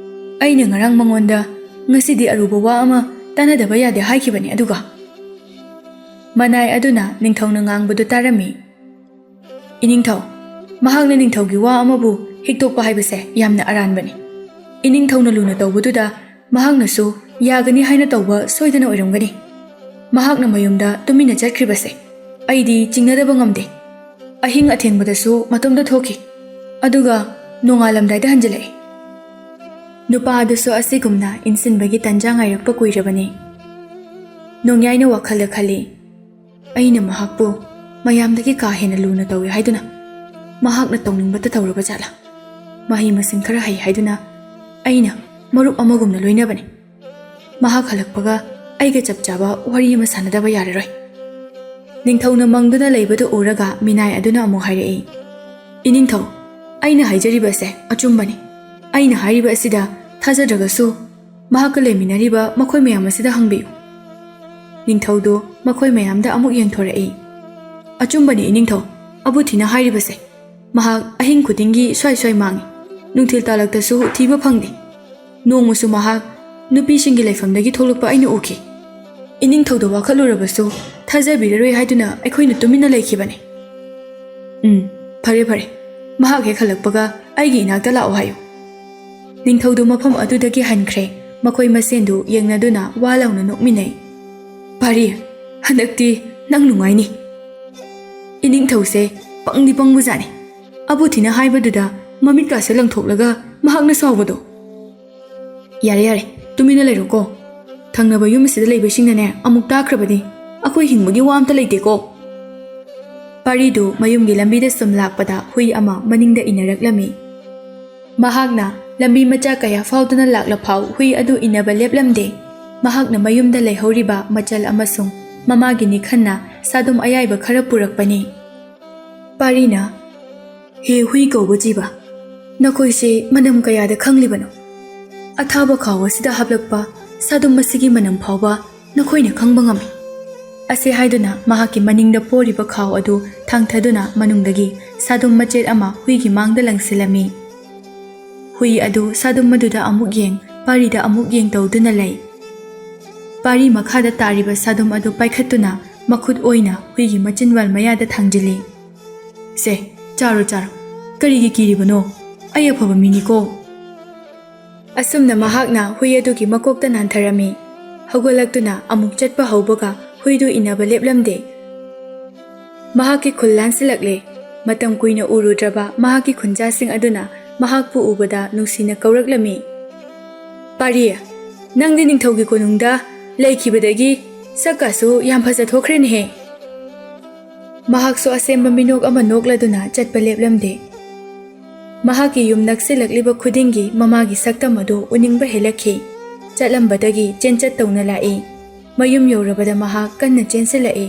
ꯑꯩꯅ ꯉꯔꯥꯡ ꯃꯉꯣꯟꯗ ꯉꯁꯤꯗꯤ ꯑꯔꯨꯕ ꯋꯥ ꯑꯃ ꯇꯥꯟꯅꯗꯕ ꯌꯥꯗꯦ ꯍꯥꯏꯈꯤꯕꯅꯤ, ꯑꯗꯨꯒ?" ꯃꯅꯥꯏ ꯑꯗꯨꯅ ꯅꯤꯡꯊꯧꯅ ꯉꯥꯡꯕꯗꯨ ꯇꯥꯔꯝꯃꯤ꯫ "ꯏꯅꯤꯡꯊꯧ, ꯃꯍꯥꯛꯅ ꯅꯤꯡꯊꯧꯒꯤ ꯋꯥ ꯑꯃꯕꯨ ꯍꯤꯛꯇꯣꯛꯄ ꯍꯥꯏꯕꯁꯦ ꯌꯥꯝꯅ ꯑꯔꯥꯟꯕꯅꯤ꯫ ꯏꯅꯤꯡꯊꯧꯅ ꯂꯨꯅ ꯇꯧꯕꯗꯨꯗ ꯃꯍꯥꯛꯅꯁꯨ ꯌꯥꯒꯅꯤ ꯍꯥꯏꯅ ꯇꯧꯕ ꯁꯣꯏꯗꯅ ꯑꯣꯏꯔꯝꯒꯅꯤ꯫ ꯃꯍꯥꯛꯅ ꯃꯌꯨꯝꯗ ꯇꯨꯃꯤꯟꯅ ꯆꯠꯈ꯭ꯔꯤꯕꯁꯦ ꯑꯩꯗꯤ ꯆꯤꯡꯅꯗꯕ ꯉꯝꯗꯦ꯫ ꯑꯍꯤꯡ ꯑꯊꯦꯡꯕꯗꯁꯨ ꯃꯇꯣꯝꯇ ꯊꯣꯛꯈꯤ, ꯑꯗꯨꯒ ꯅꯣꯡꯉꯥꯜꯂꯝꯗꯥꯏꯗ ꯍꯟꯖꯤꯜꯂꯛꯏ꯫" ꯅꯨꯄꯥ ꯑꯗꯨꯁꯨ ꯑꯁꯤꯒꯨꯝꯅ ꯏꯟꯁꯤꯟꯕꯒꯤ ꯇꯟꯖꯥ ꯉꯥꯏꯔꯛꯄ ꯀꯨꯏꯔꯕꯅꯤ꯫ ꯅꯣꯡꯌꯥꯏꯅ ꯋꯥꯈꯜꯗ ꯈꯜꯂꯤ, "ꯑꯩꯅ ꯃꯍꯥꯛꯄꯨ ꯃꯌꯥꯝꯗꯒꯤ ꯀꯥ ꯍꯦꯟꯅ ꯂꯨꯅ ꯇꯧꯏ ꯍꯥꯏꯗꯨꯅ ꯃꯍꯥꯛꯅ ꯇꯧꯅꯤꯡꯕꯇ ꯇꯧꯔꯕ ꯖꯥꯠꯂꯥ? ꯃꯍꯩ ꯃꯁꯤꯡ ꯈꯔ ꯍꯩ ꯍꯥꯏꯗꯨꯅ ꯑꯩꯅ ꯃꯔꯨꯞ ꯑꯃꯒꯨꯝꯅ ꯂꯣꯏꯅꯕꯅꯤ꯫ ꯃꯍꯥꯛ ꯍꯜꯂꯛꯄꯒ ꯑꯩꯒ ꯆꯞ ꯆꯥꯕ ꯋꯥꯔꯤ ꯑꯃ ꯁꯥꯟꯅꯗꯕ ꯌꯥꯔꯔꯣꯏ꯫" ꯅꯤꯡꯊꯧꯅ ꯃꯪꯗꯨꯅ ꯂꯩꯕꯗꯨ ꯎꯔꯒ ꯃꯤꯅꯥꯏ ꯑꯗꯨꯅ ꯑꯃꯨꯛ ꯍꯥꯏꯔꯛꯏ, "ꯏꯅꯤꯡꯊꯧ, ꯑꯩꯅ ꯍꯥꯏꯖꯔꯤꯕ ꯑꯁꯦ ꯑꯆꯨꯝꯕꯅꯤ꯫ ꯑꯩꯅ ꯍꯥꯏꯔꯤꯕ ꯑꯁꯤꯗ ꯊꯥꯖꯗ꯭ꯔꯒꯁꯨ ꯃꯍꯥꯛꯀ ꯂꯩꯃꯤꯟꯅꯔꯤꯕ ꯃꯈꯣꯏ ꯃꯌꯥꯝ ꯑꯁꯤꯗ ꯍꯪꯕꯤꯌꯨ꯫" ꯅꯤꯡꯊꯧꯗꯨ ꯃꯈꯣꯏ ꯃꯌꯥꯝꯗ ꯑꯃꯨꯛ ꯌꯦꯡꯊꯣꯔꯛꯏ꯫ "ꯑꯆꯨꯝꯕꯅꯤ ꯏꯅꯤꯡꯊꯧ, ꯑꯕꯨꯊꯤꯅ ꯍꯥꯏꯔꯤꯕꯁꯦ꯫ ꯃꯍꯥꯛ ꯑꯍꯤꯡ ꯈꯨꯗꯤꯡꯒꯤ ꯁ꯭ꯋꯥꯏ ꯁ꯭ꯋꯥꯏ ꯃꯥꯡꯏ꯫ ꯅꯨꯡꯊꯤꯜ ꯇꯥꯂꯛꯇꯁꯨ ꯊꯤꯕ ꯐꯪꯗꯦ꯫ ꯅꯣꯡꯃꯁꯨ ꯃꯍꯥꯛ ꯅꯨꯄꯤꯁꯤꯡꯒꯤ ꯂꯩꯐꯝꯗꯒꯤ ꯊꯣꯛꯂꯛꯄ ꯑꯩꯅ ꯎꯈꯤ꯫" ꯏꯅꯤꯡꯊꯧꯗ ꯋꯥꯀꯠꯂꯨꯔꯕꯁꯨ ꯊꯥꯖꯕꯤꯔꯔꯣꯏ ꯍꯥꯏꯗꯨꯅ ꯑꯩꯈꯣꯏꯅ ꯇꯨꯃꯤꯟꯅ ꯂꯩꯈꯤꯕꯅꯤ꯫ ꯎꯝ, ꯐꯔꯦ ꯐꯔꯦ, ꯃꯍꯥꯛ ꯍꯦꯛ ꯍꯜꯂꯛꯄꯒ ꯑꯩꯒꯤ ꯏꯅꯥꯛꯇ ꯂꯥꯛꯑꯣ ꯍꯥꯏꯌꯨ꯫ ꯅꯤꯡꯊꯧꯗꯨ ꯃꯐꯝ ꯑꯗꯨꯗꯒꯤ ꯍꯟꯈ꯭ꯔꯦ꯫ ꯃꯈꯣꯏ ꯃꯁꯦꯟꯗꯨ ꯌꯦꯡꯅꯗꯨꯅ ꯋꯥ ꯂꯥꯎꯅ ꯅꯣꯛꯃꯤꯟꯅꯩ꯫ ꯄꯥꯔꯤ, ꯍꯟꯗꯛꯇꯤ ꯅꯪ ꯅꯨꯡꯉꯥꯏꯅꯤ꯫ ꯏꯅꯤꯡꯊꯧꯁꯦ ꯄꯪꯗꯤ ꯄꯪꯕꯖꯥꯠꯅꯤ꯫ ꯑꯕꯨꯊꯤꯅ ꯍꯥꯏꯕꯗꯨꯗ ꯃꯃꯤꯠꯀꯥꯁꯦ ꯂꯪꯊꯣꯛꯂꯒ ꯃꯍꯥꯛꯅ ꯁꯥꯎꯕꯗꯣ꯫ ꯌꯥꯔꯦ ꯌꯥꯔꯦ, ꯇꯨꯃꯤꯟꯅ ꯂꯩꯔꯣꯀꯣ꯫ ꯊꯪꯅꯕ ꯌꯨꯝ ꯑꯁꯤꯗ ꯂꯩꯕꯁꯤꯡꯅꯅꯦ ꯑꯃꯨꯛ ꯇꯥꯈ꯭ꯔꯕꯗꯤ ꯑꯩꯈꯣꯏ ꯍꯤꯡꯕꯒꯤ ꯋꯥ ꯑꯝꯇ ꯂꯩꯇꯦꯀꯣ꯫ ꯄꯥꯔꯤꯗꯨ ꯃꯌꯨꯝꯒꯤ ꯂꯝꯕꯤꯗ ꯁꯨꯝ ꯂꯥꯛꯄꯗ ꯍꯨꯏ ꯑꯃ ꯃꯅꯤꯡꯗ ꯏꯟꯅꯔꯛꯂꯝꯃꯤ꯫ ꯃꯍꯥꯛꯅ ꯂꯝꯕꯤ ꯃꯆꯥ ꯀꯌꯥ ꯐꯥꯎꯗꯨꯅ ꯂꯥꯛꯂ ꯐꯥꯎ ꯍꯨꯏ ꯑꯗꯨ ꯏꯟꯅꯕ ꯂꯦꯞꯂꯝꯗꯦ꯫ ꯃꯍꯥꯛꯅ ꯃꯌꯨꯝꯗ ꯂꯩꯍꯧꯔꯤꯕ ꯃꯆꯜ ꯑꯃꯁꯨꯡ ꯃꯃꯥꯒꯤ ꯅꯤꯈꯟꯅ ꯁꯥꯗꯨꯝ ꯑꯌꯥꯏꯕ ꯈꯔ ꯄꯨꯔꯛꯄꯅꯤ꯫ ꯄꯥꯔꯤꯅ, "ꯍꯦ ꯍꯨꯏ ꯀꯧꯕ ꯖꯤꯕ, ꯅꯈꯣꯏꯁꯦ ꯃꯅꯝ ꯀꯌꯥꯗ ꯈꯪꯂꯤꯕꯅꯣ? ꯑꯊꯥꯕ ꯈꯥꯎ ꯑꯁꯤꯗ ꯍꯥꯞꯂꯛꯄ ꯁꯥꯗꯨꯝ ꯑꯁꯤꯒꯤ ꯃꯅꯝ ꯐꯥꯎꯕ ꯅꯈꯣꯏꯅ ꯈꯪꯕ ꯉꯝꯃꯤ꯫" ꯑꯁꯤ ꯍꯥꯏꯗꯨꯅ ꯃꯍꯥꯛꯀꯤ ꯃꯅꯤꯡꯗ ꯄꯣꯔꯤꯕ ꯈꯥꯎ ꯑꯗꯨ ꯊꯥꯡꯊꯗꯨꯅ ꯃꯅꯨꯡꯗꯒꯤ ꯁꯥꯗꯨꯝ ꯃꯆꯦꯠ ꯑꯃ ꯍꯨꯏꯒꯤ ꯃꯥꯡꯗ ꯂꯪꯁꯤꯜꯂꯝꯃꯤ꯫ ꯍꯨꯏ ꯑꯗꯨ ꯁꯥꯗꯨꯝ ꯑꯗꯨꯗ ꯑꯃꯨꯛ ꯌꯦꯡ, ꯄꯥꯔꯤꯗ ꯑꯃꯨꯛ ꯌꯦꯡ ꯇꯧꯗꯨꯅ ꯂꯩ꯫ ꯄꯥꯔꯤ ꯃꯈꯥꯗ ꯇꯥꯔꯤꯕ ꯁꯥꯗꯨꯝ ꯑꯗꯨ ꯄꯥꯏꯈꯠꯇꯨꯅ ꯃꯈꯨꯠ ꯑꯣꯏꯅ ꯍꯨꯏꯒꯤ ꯃꯆꯤꯟꯋꯥꯜ ꯃꯌꯥꯗ ꯊꯥꯡꯖꯤꯜꯂꯤ꯫ "ꯁꯦ, ꯆꯥꯔꯣ, ꯆꯥꯔꯣ꯫ ꯀꯔꯤꯒꯤ ꯀꯤꯔꯤꯕꯅꯣ? ꯑꯩ ꯑꯐꯕ ꯃꯤꯅꯤꯀꯣ꯫" ꯑꯁꯨꯝꯅ ꯃꯍꯥꯛꯅ ꯍꯨꯏ ꯑꯗꯨꯒꯤ ꯃꯀꯣꯛꯇ ꯅꯥꯟꯊꯔꯝꯃꯤ꯫ ꯍꯧꯒꯠꯂꯛꯇꯨꯅ ꯑꯃꯨꯛ ꯆꯠꯄ ꯍꯧꯕꯒ ꯍꯨꯏꯗꯨ ꯏꯟꯅꯕ ꯂꯦꯞꯂꯝꯗꯦ꯫ ꯃꯍꯥꯛꯀꯤ ꯈꯨꯜ ꯂꯥꯟꯁꯤꯜꯂꯛꯂꯦ꯫ ꯃꯇꯝ ꯀꯨꯏꯅ ꯎꯔꯨꯗ꯭ꯔꯕ ꯃꯍꯥꯛꯀꯤ ꯈꯨꯟꯖꯥꯁꯤꯡ ꯑꯗꯨꯅ ꯃꯍꯥꯛꯄꯨ ꯎꯕꯗ ꯅꯨꯡꯁꯤꯅ ꯀꯧꯔꯛꯂꯝꯃꯤ꯫ "ꯄꯥꯔꯤ, ꯅꯪꯗꯤ ꯅꯤꯡꯊꯧꯒꯤ ꯀꯣꯅꯨꯡꯗ ꯂꯩꯈꯤꯕꯗꯒꯤ ꯁꯛꯀꯥꯁꯨ ꯌꯥꯝ ꯐꯖꯊꯣꯛꯈ꯭ꯔꯦꯅꯦꯍꯦ꯫" ꯃꯍꯥꯛꯁꯨ ꯑꯁꯦꯝꯕ ꯃꯤꯅꯣꯛ ꯑꯃ ꯅꯣꯛꯂꯗꯨꯅ ꯆꯠꯄ ꯂꯦꯞꯂꯝꯗꯦ꯫ ꯃꯍꯥꯛꯀꯤ ꯌꯨꯝ ꯅꯛꯁꯤꯜꯂꯛꯂꯤꯕ ꯈꯨꯗꯤꯡꯒꯤ ꯃꯃꯥꯒꯤ ꯁꯛꯇꯝ ꯑꯗꯨ ꯎꯅꯤꯡꯕ ꯍꯦꯜꯂꯛꯈꯤ꯫ ꯆꯠꯂꯝꯕꯗꯒꯤ ꯆꯦꯟꯆꯠ ꯇꯧꯅ ꯂꯥꯛꯏ꯫ ꯃꯌꯨꯝ ꯌꯧꯔꯕꯗ ꯃꯍꯥꯛ ꯀꯟꯅ ꯆꯦꯟꯁꯤꯜꯂꯛꯏ꯫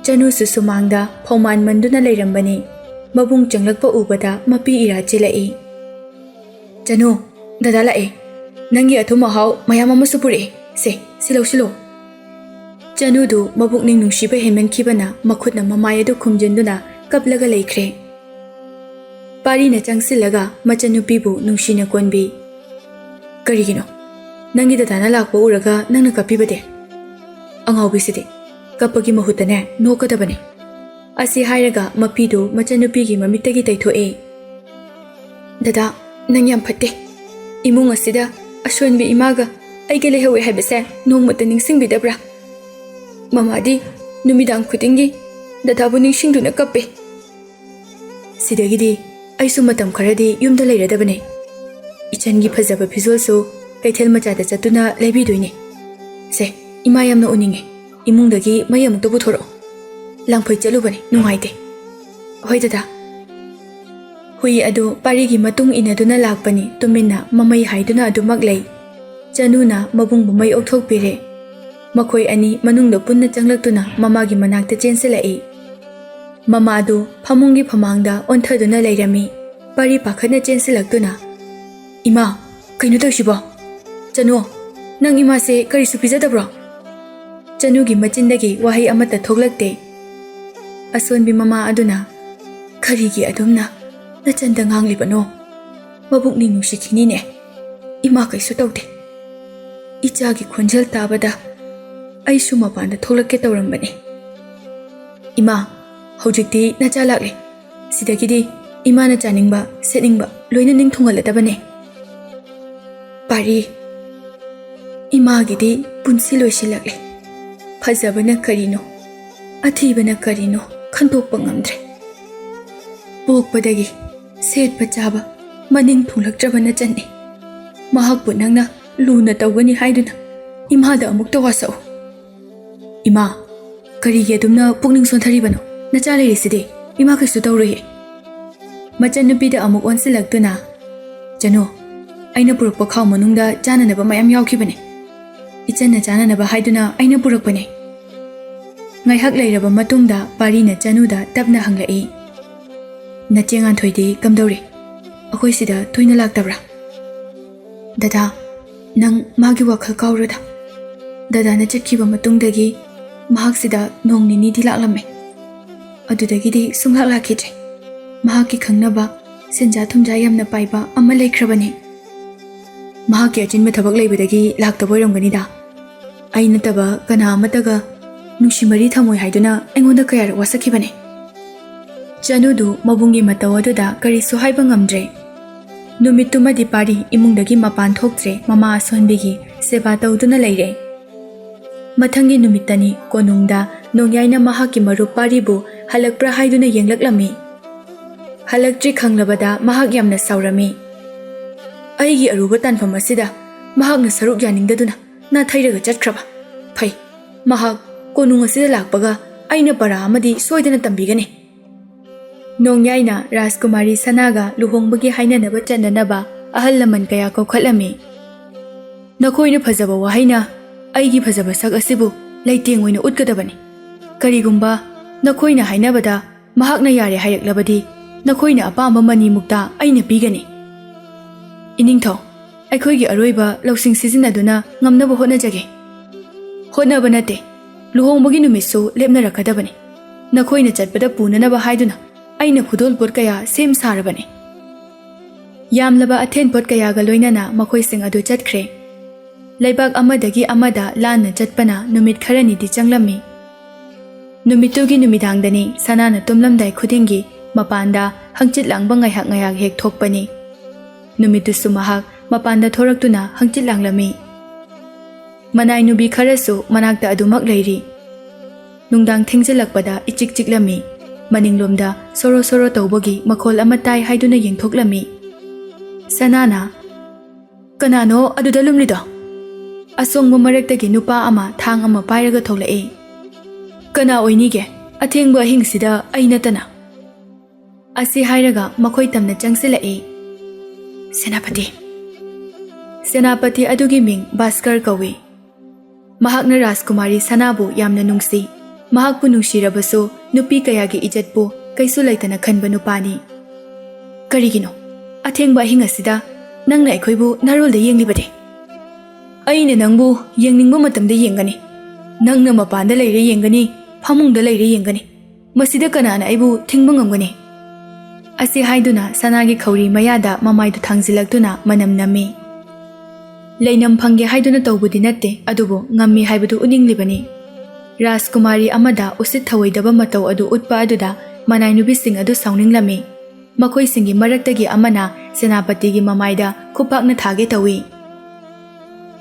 ꯆꯅꯨꯁꯨ ꯁꯨꯃꯥꯡꯗ ꯐꯧꯃꯥꯟ ꯃꯟꯗꯨꯅ ꯂꯩꯔꯝꯕꯅꯤ꯫ ꯃꯕꯨꯡ ꯆꯪꯂꯛꯄ ꯎꯕꯗ ꯃꯄꯤ ꯏꯔꯥ ꯆꯦꯜꯂꯛꯏ꯫ "ꯆꯅꯨ, ꯗꯗꯥ ꯂꯥꯛꯑꯦ꯫ ꯅꯪꯒꯤ ꯑꯊꯨꯝ ꯑꯍꯥꯎ ꯃꯌꯥꯝ ꯑꯃꯁꯨ ꯄꯨꯔꯛꯑꯦ꯫ ꯁꯦ, ꯁꯤ ꯂꯧꯁꯤꯜꯂꯣ꯫" ꯆꯅꯨꯗꯨ ꯃꯕꯨꯛꯅꯤꯡ ꯅꯨꯡꯁꯤꯕ ꯍꯦꯟꯃꯟꯈꯤꯕꯅ ꯃꯈꯨꯠꯅ ꯃꯃꯥꯏ ꯑꯗꯨ ꯈꯨꯝꯖꯤꯟꯗꯨꯅ ꯀꯞꯂꯒ ꯂꯩꯈ꯭ꯔꯦ꯫ ꯄꯥꯔꯤꯅ ꯆꯪꯁꯤꯜꯂꯒ ꯃꯆꯟꯅꯨꯄꯤꯕꯨ ꯅꯨꯡꯁꯤꯅ ꯀꯣꯟꯕꯤ꯫ "ꯀꯔꯤꯒꯤꯅꯣ? ꯅꯪꯒꯤ ꯗꯗꯥꯅ ꯂꯥꯛꯄ ꯎꯔꯒ ꯅꯪꯅ ꯀꯞꯄꯤꯕꯗꯤ? ꯑꯉꯥꯎꯕꯤꯁꯤꯗꯤ!" ꯀꯞꯄꯒꯤ ꯃꯍꯨꯠꯇꯅꯦ, ꯅꯣꯛꯀꯗꯕꯅꯦ꯫ ꯑꯁꯤ ꯍꯥꯏꯔꯒ ꯃꯄꯤꯗꯨ ꯃꯆꯟꯅꯨꯄꯤꯒꯤ ꯃꯃꯤꯠꯇꯒꯤ ꯇꯩꯊꯣꯛꯑꯦ꯫ "ꯗꯗꯥ, ꯅꯪ ꯌꯥꯝ ꯐꯠꯇꯦ꯫ ꯏꯃꯨꯡ ꯑꯁꯤꯗ ꯑꯁꯣꯟꯕꯤ ꯏꯃꯥꯒ ꯑꯩꯒ ꯂꯩꯍꯧꯋꯦ ꯍꯥꯏꯕꯁꯦ ꯅꯣꯡꯃꯇ ꯅꯤꯡꯁꯤꯡꯕꯤꯗꯕ꯭ꯔꯥ? ꯃꯃꯥꯗꯤ ꯅꯨꯃꯤꯗꯥꯡ ꯈꯨꯗꯤꯡꯒꯤ ꯗꯗꯥꯕꯨ ꯅꯤꯡꯁꯤꯡꯗꯨꯅ ꯀꯞꯄꯦ꯫" ꯁꯤꯗꯒꯤꯗꯤ ꯑꯩꯁꯨ ꯃꯇꯝ ꯈꯔꯗꯤ ꯌꯨꯝꯗ ꯂꯩꯔꯗꯕꯅꯦ꯫ ꯏꯆꯟꯒꯤ ꯐꯖꯕ ꯐꯤꯖꯣꯜꯁꯨ ꯀꯩꯊꯦꯜ ꯃꯆꯥꯗ ꯆꯠꯇꯨꯅ ꯂꯩꯕꯤꯗꯣꯏꯅꯦ꯫ ꯁꯦ, ꯏꯃꯥ ꯌꯥꯝꯅ ꯎꯅꯤꯡꯉꯦ꯫ ꯏꯃꯨꯡꯗꯒꯤ ꯃꯩ ꯑꯃꯨꯛꯇ ꯄꯨꯊꯣꯔꯛꯑꯣ꯫ ꯂꯪꯐꯩ ꯆꯠꯂꯨꯕꯅꯤ, ꯅꯨꯡꯉꯥꯏꯇꯦ꯫ ꯍꯣꯏ ꯗꯗꯥ꯫ ꯍꯨꯏ ꯑꯗꯨ ꯄꯥꯔꯤꯒꯤ ꯃꯇꯨꯡ ꯏꯟꯅꯗꯨꯅ ꯂꯥꯛꯄꯅꯤ, ꯇꯨꯃꯤꯟꯅ ꯃꯃꯩ ꯍꯥꯏꯗꯨꯅ ꯑꯗꯨꯃꯛ ꯂꯩ꯫ ꯆꯅꯨꯅ ꯃꯕꯨꯡꯕꯨ ꯃꯩ ꯑꯣꯛꯊꯣꯛꯄꯤꯔꯦ꯫ ꯃꯈꯣꯏ ꯑꯅꯤ ꯃꯅꯨꯡꯗ ꯄꯨꯟꯅ ꯆꯪꯂꯛꯇꯨꯅ ꯃꯃꯥꯒꯤ ꯃꯅꯥꯛꯇ ꯆꯦꯟꯁꯤꯜꯂꯛꯏ꯫ ꯃꯃꯥꯗꯨ ꯐꯃꯨꯡꯒꯤ ꯐꯃꯥꯡꯗ ꯑꯣꯟꯊꯗꯨꯅ ꯂꯩꯔꯝꯃꯤ꯫ ꯄꯥꯔꯤ ꯄꯥꯈꯠꯅ ꯆꯦꯟꯁꯤꯜꯂꯛꯇꯨꯅ, "ꯏꯃꯥ, ꯀꯩꯅꯣ ꯇꯧꯁꯤꯕꯣ? ꯆꯅꯨ, ꯅꯪ ꯏꯃꯥꯁꯦ ꯀꯔꯤꯁꯨ ꯄꯤꯖꯗꯕ꯭ꯔꯣ?" ꯆꯅꯨꯒꯤ ꯃꯆꯤꯟꯗꯒꯤ ꯋꯥꯍꯩ ꯑꯃꯠꯇ ꯊꯣꯛꯂꯛꯇꯦ꯫ ꯑꯁꯣꯟꯕꯤ ꯃꯃꯥ ꯑꯗꯨꯅ, "ꯀꯔꯤꯒꯤ ꯑꯗꯨꯝꯅ ꯅꯆꯟꯗ ꯉꯥꯡꯂꯤꯕꯅꯣ? ꯃꯕꯨꯛꯅꯤꯡ ꯅꯨꯡꯁꯤꯈꯤꯅꯤꯅꯦ꯫ ꯏꯃꯥ ꯀꯩꯁꯨ ꯇꯧꯗꯦ꯫ ꯏꯆꯥꯒꯤ ꯈꯣꯟꯖꯦꯜ ꯇꯥꯕꯗ ꯑꯩꯁꯨ ꯃꯄꯥꯟꯗ ꯊꯣꯛꯂꯛꯀꯦ ꯇꯧꯔꯝꯕꯅꯤ꯫ ꯏꯃꯥ, ꯍꯧꯖꯤꯛꯇꯤ ꯅꯆꯥ ꯂꯥꯛꯂꯦ꯫ ꯁꯤꯗꯒꯤꯗꯤ ꯏꯃꯥꯅ ꯆꯥꯅꯤꯡꯕ, ꯁꯦꯠꯅꯤꯡꯕ ꯂꯣꯏꯅ ꯅꯤꯡ ꯊꯨꯡꯍꯜꯂꯗꯕꯅꯦ꯫ ꯄꯥꯔꯤ, ꯏꯃꯥꯒꯤꯗꯤ ꯄꯨꯟꯁꯤ ꯂꯣꯏꯁꯤꯜꯂꯛꯂꯦ꯫ ꯐꯖꯕꯅ ꯀꯔꯤꯅꯣ, ꯑꯊꯤꯕꯅ ꯀꯔꯤꯅꯣ ꯈꯟꯗꯣꯛꯄ ꯉꯝꯗ꯭ꯔꯦ꯫ ꯄꯣꯛꯄꯗꯒꯤ ꯁꯦꯠꯄ ꯆꯥꯕ ꯃꯅꯤꯡ ꯊꯨꯡꯂꯛꯇ꯭ꯔꯕ ꯅꯆꯟꯅꯤ꯫ ꯃꯍꯥꯛꯄꯨ ꯅꯪꯅ ꯂꯨꯅ ꯇꯧꯒꯅꯤ ꯍꯥꯏꯗꯨꯅ ꯏꯃꯥꯗ ꯑꯃꯨꯛꯇ ꯋꯥꯁꯛꯎ꯫" "ꯏꯃꯥ, ꯀꯔꯤꯒꯤ ꯑꯗꯨꯝꯅ ꯄꯨꯛꯅꯤꯡ ꯁꯣꯟꯊꯔꯤꯕꯅꯣ? ꯅꯆꯥ ꯂꯩꯔꯤꯁꯤꯗꯤ꯫ ꯏꯃꯥ ꯀꯩꯁꯨ ꯇꯧꯔꯣꯏꯌꯦ꯫" ꯃꯆꯟꯅꯨꯄꯤꯗ ꯑꯃꯨꯛ ꯑꯣꯟꯁꯤꯜꯂꯛꯇꯨꯅ, "ꯆꯅꯨ, ꯑꯩꯅ ꯄꯨꯔꯛꯄ ꯈꯥꯎ ꯃꯅꯨꯡꯗ ꯆꯥꯅꯅꯕ ꯃꯌꯥꯝ ꯌꯥꯎꯈꯤꯕꯅꯦ꯫ ꯏꯆꯟꯅ ꯆꯥꯅꯅꯕ ꯍꯥꯏꯗꯨꯅ ꯑꯩꯅ ꯄꯨꯔꯛꯄꯅꯦ꯫" ꯉꯥꯏꯍꯥꯛ ꯂꯩꯔꯕ ꯃꯇꯨꯡꯗ ꯄꯥꯔꯤꯅ ꯆꯅꯨꯗ ꯇꯞꯅ ꯍꯪꯂꯛꯏ, "ꯅꯆꯦ ꯉꯥꯟꯊꯣꯏꯗꯤ ꯀꯝꯗꯧꯔꯤ? ꯑꯩꯈꯣꯏ ꯁꯤꯗ ꯇꯣꯏꯅ ꯂꯥꯛꯇꯕ꯭ꯔꯥ?" "ꯗꯗꯥ, ꯅꯪ ꯃꯥꯒꯤ ꯋꯥꯈꯜ ꯀꯥꯎꯔꯣꯗ꯫ ꯗꯗꯥꯅ ꯆꯠꯈꯤꯕ ꯃꯇꯨꯡꯗꯒꯤ ꯃꯍꯥꯛꯁꯤꯗ ꯅꯣꯡ ꯅꯤꯅꯤꯗꯤ ꯂꯥꯛꯂꯝꯃꯦ꯫ ꯑꯗꯨꯗꯒꯤꯗꯤ ꯁꯨꯡꯂꯥꯛ ꯂꯥꯛꯈꯤꯗ꯭ꯔꯦ꯫ ꯃꯍꯥꯛꯀꯤ ꯈꯪꯅꯕ ꯁꯦꯟꯖꯥ ꯊꯨꯝꯖꯥ ꯌꯥꯝꯅ ꯄꯥꯏꯕ ꯑꯃ ꯂꯩꯈ꯭ꯔꯕꯅꯦ꯫ ꯃꯍꯥꯛꯀꯤ ꯑꯆꯤꯟꯕ ꯊꯕꯛ ꯂꯩꯕꯗꯒꯤ ꯂꯥꯛꯇꯕ ꯑꯣꯏꯔꯝꯒꯅꯤꯗ꯫ ꯑꯩ ꯅꯠꯇꯕ ꯀꯅꯥ ꯑꯃꯠꯇꯒ ꯅꯨꯡꯁꯤ ꯃꯔꯤ ꯊꯝꯃꯣꯏ ꯍꯥꯏꯗꯨꯅ ꯑꯩꯉꯣꯟꯗ ꯀꯌꯥꯔꯛ ꯋꯥꯁꯛꯈꯤꯕꯅꯦ꯫ ꯆꯅꯨꯗꯨ ꯃꯕꯨꯡꯒꯤ ꯃꯇꯧ ꯑꯗꯨꯗ ꯀꯔꯤꯁꯨ ꯍꯥꯏꯕ ꯉꯝꯗ꯭ꯔꯦ꯫ ꯅꯨꯃꯤꯠꯇꯨꯃꯗꯤ ꯄꯥꯔꯤ ꯏꯃꯨꯡꯗꯒꯤ ꯃꯄꯥꯟ ꯊꯣꯛꯇ꯭ꯔꯦ, ꯃꯃꯥ ꯑꯁꯣꯟꯕꯤꯒꯤ ꯁꯦꯕꯥ ꯇꯧꯗꯨꯅ ꯂꯩꯔꯦ꯫ ꯃꯊꯪꯒꯤ ꯅꯨꯃꯤꯠꯇꯅꯤ ꯀꯣꯅꯨꯡꯗ ꯅꯣꯡꯌꯥꯏꯅ ꯃꯍꯥꯛꯀꯤ ꯃꯔꯨꯞ ꯄꯥꯔꯤꯕꯨ ꯍꯜꯂꯛꯄ꯭ꯔꯥ ꯍꯥꯏꯗꯨꯅ ꯌꯦꯡꯂꯛꯂꯝꯃꯤ꯫ ꯍꯜꯂꯛꯇ꯭ꯔꯤ ꯈꯪꯂꯕꯗ ꯃꯍꯥꯛ ꯌꯥꯝꯅ ꯁꯥꯎꯔꯝꯃꯤ꯫ ꯑꯩꯒꯤ ꯑꯔꯨꯕ ꯇꯥꯟꯐꯝ ꯑꯁꯤꯗ ꯃꯍꯥꯛꯅ ꯁꯔꯨꯛ ꯌꯥꯅꯤꯡꯗꯗꯨꯅ ꯅꯥꯊꯩꯔꯒ ꯆꯠꯈ꯭ꯔꯕ꯫ ꯐꯩ, ꯃꯍꯥꯛ ꯀꯣꯅꯨꯡ ꯑꯁꯤꯗ ꯂꯥꯛꯄꯒ ꯑꯩꯅ ꯄꯔꯥ ꯑꯃꯗꯤ ꯁꯣꯏꯗꯅ ꯇꯝꯕꯤꯒꯅꯤ꯫ ꯅꯣꯡꯌꯥꯏꯅ ꯔꯥꯖꯀꯨꯃꯥꯔꯤ ꯁꯅꯥꯒ ꯂꯨꯍꯣꯡꯕꯒꯤ ꯍꯥꯏꯅꯅꯕ ꯆꯠꯅꯅꯕ ꯑꯍꯜ ꯂꯃꯟ ꯀꯌꯥ ꯀꯧꯈꯠꯂꯝꯃꯤ꯫ ꯅꯈꯣꯏꯅ ꯐꯖꯕ ꯋꯥꯍꯩꯅ ꯑꯩꯒꯤ ꯐꯖꯕ ꯁꯛ ꯑꯁꯤꯕꯨ ꯂꯩꯇꯦꯡ ꯑꯣꯏꯅ ꯎꯠꯀꯗꯕꯅꯤ꯫ ꯀꯔꯤꯒꯨꯝꯕ ꯅꯈꯣꯏꯅ ꯍꯥꯏꯅꯕꯗ ꯃꯍꯥꯛꯅ ꯌꯥꯔꯦ ꯍꯥꯏꯔꯛꯂꯕꯗꯤ ꯅꯈꯣꯏꯅ ꯑꯄꯥꯝꯕ ꯃꯅꯤ ꯃꯨꯛꯇꯥ ꯑꯩꯅ ꯄꯤꯒꯅꯤ꯫ ꯏꯅꯤꯡꯊꯧ, ꯑꯩꯈꯣꯏꯒꯤ ꯑꯔꯣꯏꯕ ꯂꯧꯁꯤꯡ ꯁꯤꯖꯤꯟꯅꯗꯨꯅ ꯉꯝꯅꯕ ꯍꯣꯠꯅꯖꯒꯦ꯫ ꯍꯣꯠꯅꯕ ꯅꯠꯇꯦ, ꯂꯨꯍꯣꯡꯕꯒꯤ ꯅꯨꯃꯤꯠꯁꯨ ꯂꯦꯞꯅꯔꯛꯀꯗꯕꯅꯤ꯫ ꯅꯈꯣꯏꯅ ꯆꯠꯄꯗ ꯄꯨꯅꯅꯕ ꯍꯥꯏꯗꯨꯅ ꯑꯩꯅ ꯈꯨꯗꯣꯜꯄꯣꯠ ꯀꯌꯥ ꯁꯦꯝ ꯁꯥꯔꯕꯅꯤ꯫ ꯌꯥꯝꯂꯕ ꯑꯊꯦꯟꯄꯣꯠ ꯀꯌꯥꯒ ꯂꯣꯏꯅꯅ ꯃꯈꯣꯏꯁꯤꯡ ꯑꯗꯨ ꯆꯠꯈ꯭ꯔꯦ꯫ ꯂꯩꯕꯥꯛ ꯑꯃꯗꯒꯤ ꯑꯃꯗ ꯂꯥꯟꯅ ꯆꯠꯄꯅ ꯅꯨꯃꯤꯠ ꯈꯔꯅꯤꯗꯤ ꯆꯪꯂꯝꯃꯤ꯫ ꯅꯨꯃꯤꯠꯇꯨꯒꯤ ꯅꯨꯃꯤꯗꯥꯡꯗꯅꯤ ꯁꯅꯥꯅ ꯇꯨꯝꯂꯝꯗꯥꯏ ꯈꯨꯗꯤꯡꯒꯤ ꯃꯄꯥꯟꯗ ꯍꯪꯆꯤꯠ ꯂꯥꯡꯕ ꯉꯥꯏꯍꯥꯛ ꯉꯥꯏꯍꯥꯛ ꯍꯦꯛ ꯊꯣꯛꯄꯅꯤ꯫ ꯅꯨꯃꯤꯠꯇꯨꯁꯨ ꯃꯍꯥꯛ ꯃꯄꯥꯟꯗ ꯊꯣꯔꯛꯇꯨꯅ ꯍꯪꯆꯤꯠ ꯂꯥꯡꯂꯝꯃꯤ꯫ ꯃꯅꯥꯏ ꯅꯨꯄꯤ ꯈꯔꯁꯨ ꯃꯅꯥꯛꯇ ꯑꯗꯨꯃꯛ ꯂꯩꯔꯤ꯫ ꯅꯨꯡꯗꯥꯡ ꯊꯦꯡꯖꯤꯜꯂꯛꯄꯗ ꯏꯆꯤꯛ ꯆꯤꯛꯂꯝꯃꯤ꯫ ꯃꯅꯤꯡꯂꯣꯝꯗ ꯁꯣꯔꯣ ꯁꯣꯔꯣ ꯇꯧꯕꯒꯤ ꯃꯈꯣꯜ ꯑꯃ ꯇꯥꯏ ꯍꯥꯏꯗꯨꯅ ꯌꯦꯡꯊꯣꯛꯂꯝꯃꯤ꯫ ꯁꯅꯥꯅ, "ꯀꯅꯥꯅꯣ ꯑꯗꯨꯗ ꯂꯨꯝꯂꯤꯗꯣ?" ꯑꯁꯣꯡꯕ ꯃꯔꯛꯇꯒꯤ ꯅꯨꯄꯥ ꯑꯃ ꯊꯥꯡ ꯑꯃ ꯄꯥꯏꯔꯒ ꯊꯣꯛꯂꯛꯏ꯫ "ꯀꯅꯥ ꯑꯣꯏꯅꯤꯒꯦ? ꯑꯊꯦꯡꯕ ꯑꯍꯤꯡꯁꯤꯗ ꯑꯩ ꯅꯠꯇꯅ?" ꯑꯁꯤ ꯍꯥꯏꯔꯒ ꯃꯈꯣꯏ ꯇꯝꯅ ꯆꯪꯁꯤꯜꯂꯛꯏ꯫ "ꯁꯦꯅꯥꯄꯇꯤ꯫" ꯁꯦꯅꯥꯄꯇꯤ ꯑꯗꯨꯒꯤ ꯃꯤꯡ ꯚꯥꯁꯀꯔ ꯀꯧꯏ꯫ ꯃꯍꯥꯛꯅ ꯔꯥꯖꯀꯨꯃꯥꯔꯤ ꯁꯅꯥꯕꯨ ꯌꯥꯝꯅ ꯅꯨꯡꯁꯤ꯫ ꯃꯍꯥꯛꯄꯨ ꯅꯨꯡꯁꯤꯔꯕꯁꯨ ꯅꯨꯄꯤ ꯀꯌꯥꯒꯤ ꯏꯖꯠꯄꯨ ꯀꯩꯁꯨ ꯂꯩꯇꯅ ꯈꯟꯕ ꯅꯨꯄꯥꯅꯤ꯫ "ꯀꯔꯤꯒꯤꯅꯣ ꯑꯊꯦꯡꯕ ꯑꯍꯤꯡ ꯑꯁꯤꯗ ꯅꯪꯅ ꯑꯩꯈꯣꯏꯕꯨ ꯅꯥꯔꯣꯜꯗ ꯌꯦꯡꯂꯤꯕꯗꯤ?" "ꯑꯩꯅ ꯅꯪꯕꯨ ꯌꯦꯡꯅꯤꯡꯕ ꯃꯇꯝꯗ ꯌꯦꯡꯒꯅꯤ꯫ ꯅꯪꯅ ꯃꯄꯥꯟꯗ ꯂꯩꯔꯦ ꯌꯦꯡꯒꯅꯤ, ꯐꯃꯨꯡꯗ ꯂꯩꯔꯦ ꯌꯦꯡꯒꯅꯤ꯫ ꯃꯁꯤꯗ ꯀꯅꯥꯅ ꯑꯩꯕꯨ ꯊꯤꯡꯕ ꯉꯝꯒꯅꯤ?" ꯑꯁꯤ ꯍꯥꯏꯗꯨꯅ ꯁꯅꯥꯒꯤ ꯈꯧꯔꯤ ꯃꯌꯥꯗ ꯃꯃꯥꯏꯗꯨ ꯊꯥꯡꯖꯤꯜꯂꯛꯇꯨꯅ ꯃꯅꯝ ꯅꯝꯃꯤ꯫ ꯂꯩꯅꯝ ꯐꯪꯒꯦ ꯍꯥꯏꯗꯨꯅ ꯇꯧꯕꯗꯤ ꯅꯠꯇꯦ, ꯑꯗꯨꯕꯨ ꯉꯝꯃꯤ ꯍꯥꯏꯕꯗꯨ ꯎꯠꯅꯤꯡꯂꯤꯕꯅꯤ꯫ ꯔꯥꯖꯀꯨꯃꯥꯔꯤ ꯑꯃꯗ ꯎꯁꯤꯠ ꯊꯑꯣꯏꯗꯕ ꯃꯇꯧ ꯑꯗꯨ ꯎꯠꯄ ꯑꯗꯨꯗ ꯃꯅꯥꯏ ꯅꯨꯄꯤꯁꯤꯡ ꯑꯗꯨ ꯁꯥꯎꯅꯤꯡꯂꯝꯃꯤ꯫ ꯃꯈꯣꯏꯁꯤꯡꯒꯤ ꯃꯔꯛꯇꯒꯤ ꯑꯃꯅ ꯁꯦꯅꯥꯄꯇꯤꯒꯤ ꯃꯃꯥꯏꯗ ꯈꯨꯄꯥꯛꯅ ꯊꯥꯒꯦ ꯇꯧꯏ꯫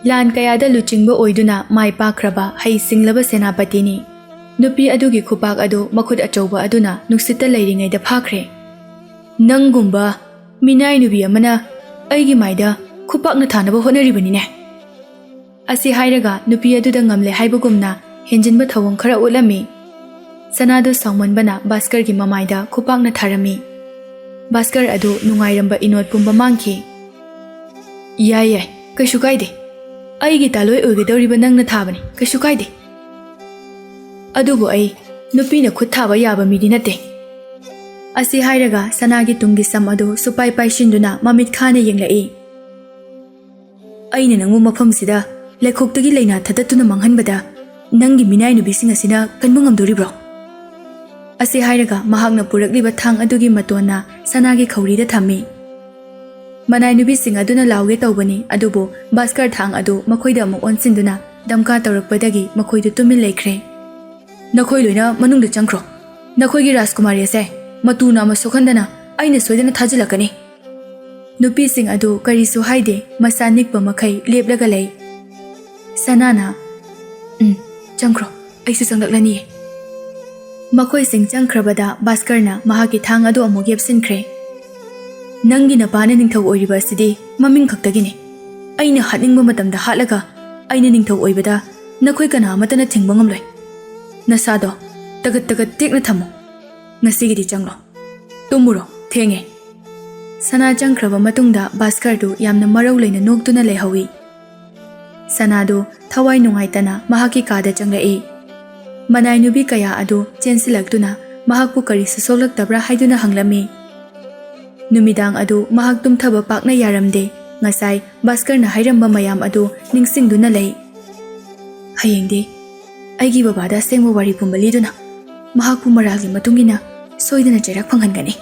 ꯂꯥꯟ ꯀꯌꯥꯗ ꯂꯨꯆꯤꯡꯕ ꯑꯣꯏꯗꯨꯅ ꯃꯥꯏ ꯄꯥꯛꯈ꯭ꯔꯕ ꯍꯩ ꯁꯤꯡꯂꯕ ꯁꯦꯅꯥꯄꯇꯤꯅꯤ꯫ ꯅꯨꯄꯤ ꯑꯗꯨꯒꯤ ꯈꯨꯄꯥꯛ ꯑꯗꯨ ꯃꯈꯨꯠ ꯑꯆꯧꯕ ꯑꯗꯨꯅ ꯅꯨꯡꯁꯤꯠꯇ ꯂꯩꯔꯤꯉꯩꯗ ꯐꯥꯈ꯭ꯔꯦ꯫ "ꯅꯪꯒꯨꯝꯕ ꯃꯤꯅꯥꯏ ꯅꯨꯄꯤ ꯑꯃꯅ ꯑꯩꯒꯤ ꯃꯥꯏꯗ ꯈꯨꯄꯥꯛꯅ ꯊꯥꯅꯕ ꯍꯣꯠꯅꯔꯤꯕꯅꯤꯅꯦ!" ꯑꯁꯤ ꯍꯥꯏꯔꯒ ꯅꯨꯄꯤ ꯑꯗꯨꯗ ꯉꯝꯂꯦ ꯍꯥꯏꯕꯒꯨꯝꯅ ꯍꯦꯟꯖꯤꯟꯕ ꯊꯧꯑꯣꯡ ꯈꯔ ꯎꯠꯂꯝꯃꯤ꯫ ꯁꯅꯥꯗꯨ ꯁꯥꯎꯃꯟꯕꯅ ꯚꯥꯁꯀꯔꯒꯤ ꯃꯃꯥꯏꯗ ꯈꯨꯄꯥꯛꯅ ꯊꯥꯔꯝꯃꯤ꯫ ꯚꯥꯁꯀꯔ ꯑꯗꯨ ꯅꯨꯡꯉꯥꯏꯔꯝꯕ ꯏꯅꯣꯠ ꯄꯨꯝꯕ ꯃꯥꯡꯈꯤ꯫ "ꯌꯥꯏ, ꯌꯥꯏ, ꯀꯩꯁꯨ ꯀꯥꯏꯗꯦ꯫ ꯑꯩꯒꯤ ꯇꯥꯂꯣꯏ ꯑꯣꯏꯒꯗꯧꯔꯤꯕ ꯅꯪꯅ ꯊꯥꯕꯅꯤ, ꯀꯩꯁꯨ ꯀꯥꯏꯗꯦ꯫ ꯑꯗꯨꯕꯨ ꯑꯩ ꯅꯨꯄꯤꯅ ꯈꯨꯠ ꯊꯥꯕ ꯌꯥꯕ ꯃꯤꯗꯤ ꯅꯠꯇꯦ꯫" ꯑꯁꯤ ꯍꯥꯏꯔꯒ ꯁꯅꯥꯒꯤ ꯇꯨꯡꯒꯤ ꯁꯝ ꯑꯗꯨ ꯁꯨꯄꯥꯏ ꯄꯥꯏꯁꯤꯟꯗꯨꯅ ꯃꯃꯤꯠ ꯈꯥꯅ ꯌꯦꯡꯂꯛꯏ꯫ "ꯑꯩꯅ ꯅꯪꯕꯨ ꯃꯐꯝꯁꯤꯗ ꯂꯩꯈꯣꯛꯇꯒꯤ ꯂꯩꯅꯥ ꯊꯗꯠꯇꯨꯅ ꯃꯥꯡꯍꯟꯕꯗ ꯅꯪꯒꯤ ꯃꯤꯅꯥꯏ ꯅꯨꯄꯤꯁꯤꯡ ꯑꯁꯤꯅ ꯀꯟꯕ ꯉꯝꯗꯣꯔꯤꯕ꯭ꯔꯣ?" ꯑꯁꯤ ꯍꯥꯏꯔꯒ ꯃꯍꯥꯛꯅ ꯄꯨꯔꯛꯂꯤꯕ ꯊꯥꯡ ꯑꯗꯨꯒꯤ ꯃꯇꯣꯟꯅ ꯁꯅꯥꯒꯤ ꯈꯧꯔꯤꯗ ꯊꯝꯃꯤ꯫ ꯃꯅꯥꯏ ꯅꯨꯄꯤꯁꯤꯡ ꯑꯗꯨꯅ ꯂꯥꯎꯒꯦ ꯇꯧꯕꯅꯤ, ꯑꯗꯨꯕꯨ ꯚꯥꯁꯀꯔ ꯊꯥꯡ ꯑꯗꯨ ꯃꯈꯣꯏꯗ ꯑꯃꯨꯛ ꯑꯣꯟꯁꯤꯟꯗꯨꯅ ꯗꯝꯀꯥ ꯇꯧꯔꯛꯄꯗꯒꯤ ꯃꯈꯣꯏꯗꯨ ꯇꯨꯃꯤꯟ ꯂꯩꯈ꯭ꯔꯦ꯫ "ꯅꯈꯣꯏ ꯂꯣꯏꯅ ꯃꯅꯨꯡꯗ ꯆꯪꯈ꯭ꯔꯣ꯫ ꯅꯈꯣꯏꯒꯤ ꯔꯥꯖꯀꯨꯃꯥꯔꯤ ꯑꯁꯦ ꯃꯇꯨ ꯅꯥꯝꯃ ꯁꯣꯛꯍꯟꯗꯅ ꯑꯩꯅ ꯁꯣꯏꯗꯅ ꯊꯥꯖꯤꯜꯂꯛꯀꯅꯤ꯫" ꯅꯨꯄꯤꯁꯤꯡ ꯑꯗꯨ ꯀꯔꯤꯁꯨ ꯍꯥꯏꯗꯦ, ꯃꯁꯥ ꯅꯤꯛꯄ ꯃꯈꯩ ꯂꯦꯞꯂꯒ ꯂꯩ꯫ ꯁꯅꯥꯅ, "ꯎꯝ, ꯆꯪꯈ꯭ꯔꯣ, ꯑꯩꯁꯨ ꯆꯪꯂꯛꯂꯅꯤꯌꯦ꯫" ꯃꯈꯣꯏꯁꯤꯡ ꯆꯪꯈ꯭ꯔꯕꯗ ꯚꯥꯁꯀꯔꯅ ꯃꯍꯥꯛꯀꯤ ꯊꯥꯡ ꯑꯗꯨ ꯑꯃꯨꯛ ꯌꯦꯞꯁꯤꯟꯈ꯭ꯔꯦ꯫ "ꯅꯪꯒꯤ ꯅꯄꯥꯅ ꯅꯤꯡꯊꯧ ꯑꯣꯏꯔꯤꯕ ꯑꯁꯤꯗꯤ ꯃꯃꯤꯡ ꯈꯛꯇꯒꯤꯅꯤ꯫ ꯑꯩꯅ ꯍꯥꯠꯅꯤꯡꯕ ꯃꯇꯝꯗ ꯍꯥꯠꯂꯒ ꯑꯩꯅ ꯅꯤꯡꯊꯧ ꯑꯣꯏꯕꯗ ꯅꯈꯣꯏ ꯀꯅꯥ ꯑꯃꯠꯇꯅ ꯊꯤꯡꯕ ꯉꯝꯂꯣꯏ꯫ ꯅꯁꯥꯗꯣ ꯇꯒꯠ ꯇꯒꯠ ꯇꯦꯛꯅ ꯊꯝꯃꯨ꯫ ꯉꯁꯤꯒꯤꯗꯤ ꯆꯪꯂꯣ꯫ ꯇꯨꯝꯃꯨꯔꯣ, ꯊꯦꯡꯉꯦ꯫" ꯁꯅꯥ ꯆꯪꯈ꯭ꯔꯕ ꯃꯇꯨꯡꯗ ꯚꯥꯁꯀꯔꯗꯨ ꯌꯥꯝꯅ ꯃꯔꯧ ꯂꯩꯅ ꯅꯣꯛꯇꯨꯅ ꯂꯩꯍꯧꯏ꯫ ꯁꯅꯥꯗꯨ ꯊꯋꯥꯏ ꯅꯨꯡꯉꯥꯏꯇꯅ ꯃꯍꯥꯛꯀꯤ ꯀꯥꯗ ꯆꯪꯂꯛꯏ꯫ ꯃꯅꯥꯏ ꯅꯨꯄꯤ ꯀꯌꯥ ꯑꯗꯨ ꯆꯦꯟꯁꯤꯜꯂꯛꯇꯨꯅ ꯃꯍꯥꯛꯄꯨ ꯀꯔꯤꯁꯨ ꯁꯣꯛꯂꯛꯇꯕ꯭ꯔꯥ ꯍꯥꯏꯗꯨꯅ ꯍꯪꯂꯝꯃꯤ꯫ ꯅꯨꯃꯤꯗꯥꯡ ꯑꯗꯨ ꯃꯍꯥꯛ ꯇꯨꯝꯊꯕ ꯄꯥꯛꯅ ꯌꯥꯔꯝꯗꯦ꯫ ꯉꯁꯥꯏ ꯚꯥꯁꯀꯔꯅ ꯍꯥꯏꯔꯝꯕ ꯃꯌꯥꯝ ꯑꯗꯨ ꯅꯤꯡꯁꯤꯡꯗꯨꯅ ꯂꯩ꯫ "ꯍꯌꯦꯡꯗꯤ ꯑꯩꯒꯤ ꯕꯕꯥꯗ ꯑꯁꯦꯡꯕ ꯋꯥꯔꯤ ꯄꯨꯝꯕ ꯂꯤꯗꯨꯅ ꯃꯍꯥꯛꯄꯨ ꯃꯔꯥꯜꯒꯤ ꯃꯇꯨꯡ ꯏꯟꯅ ꯁꯣꯏꯗꯅ ꯆꯩꯔꯥꯛ ꯐꯪꯍꯟꯒꯅꯤ꯫"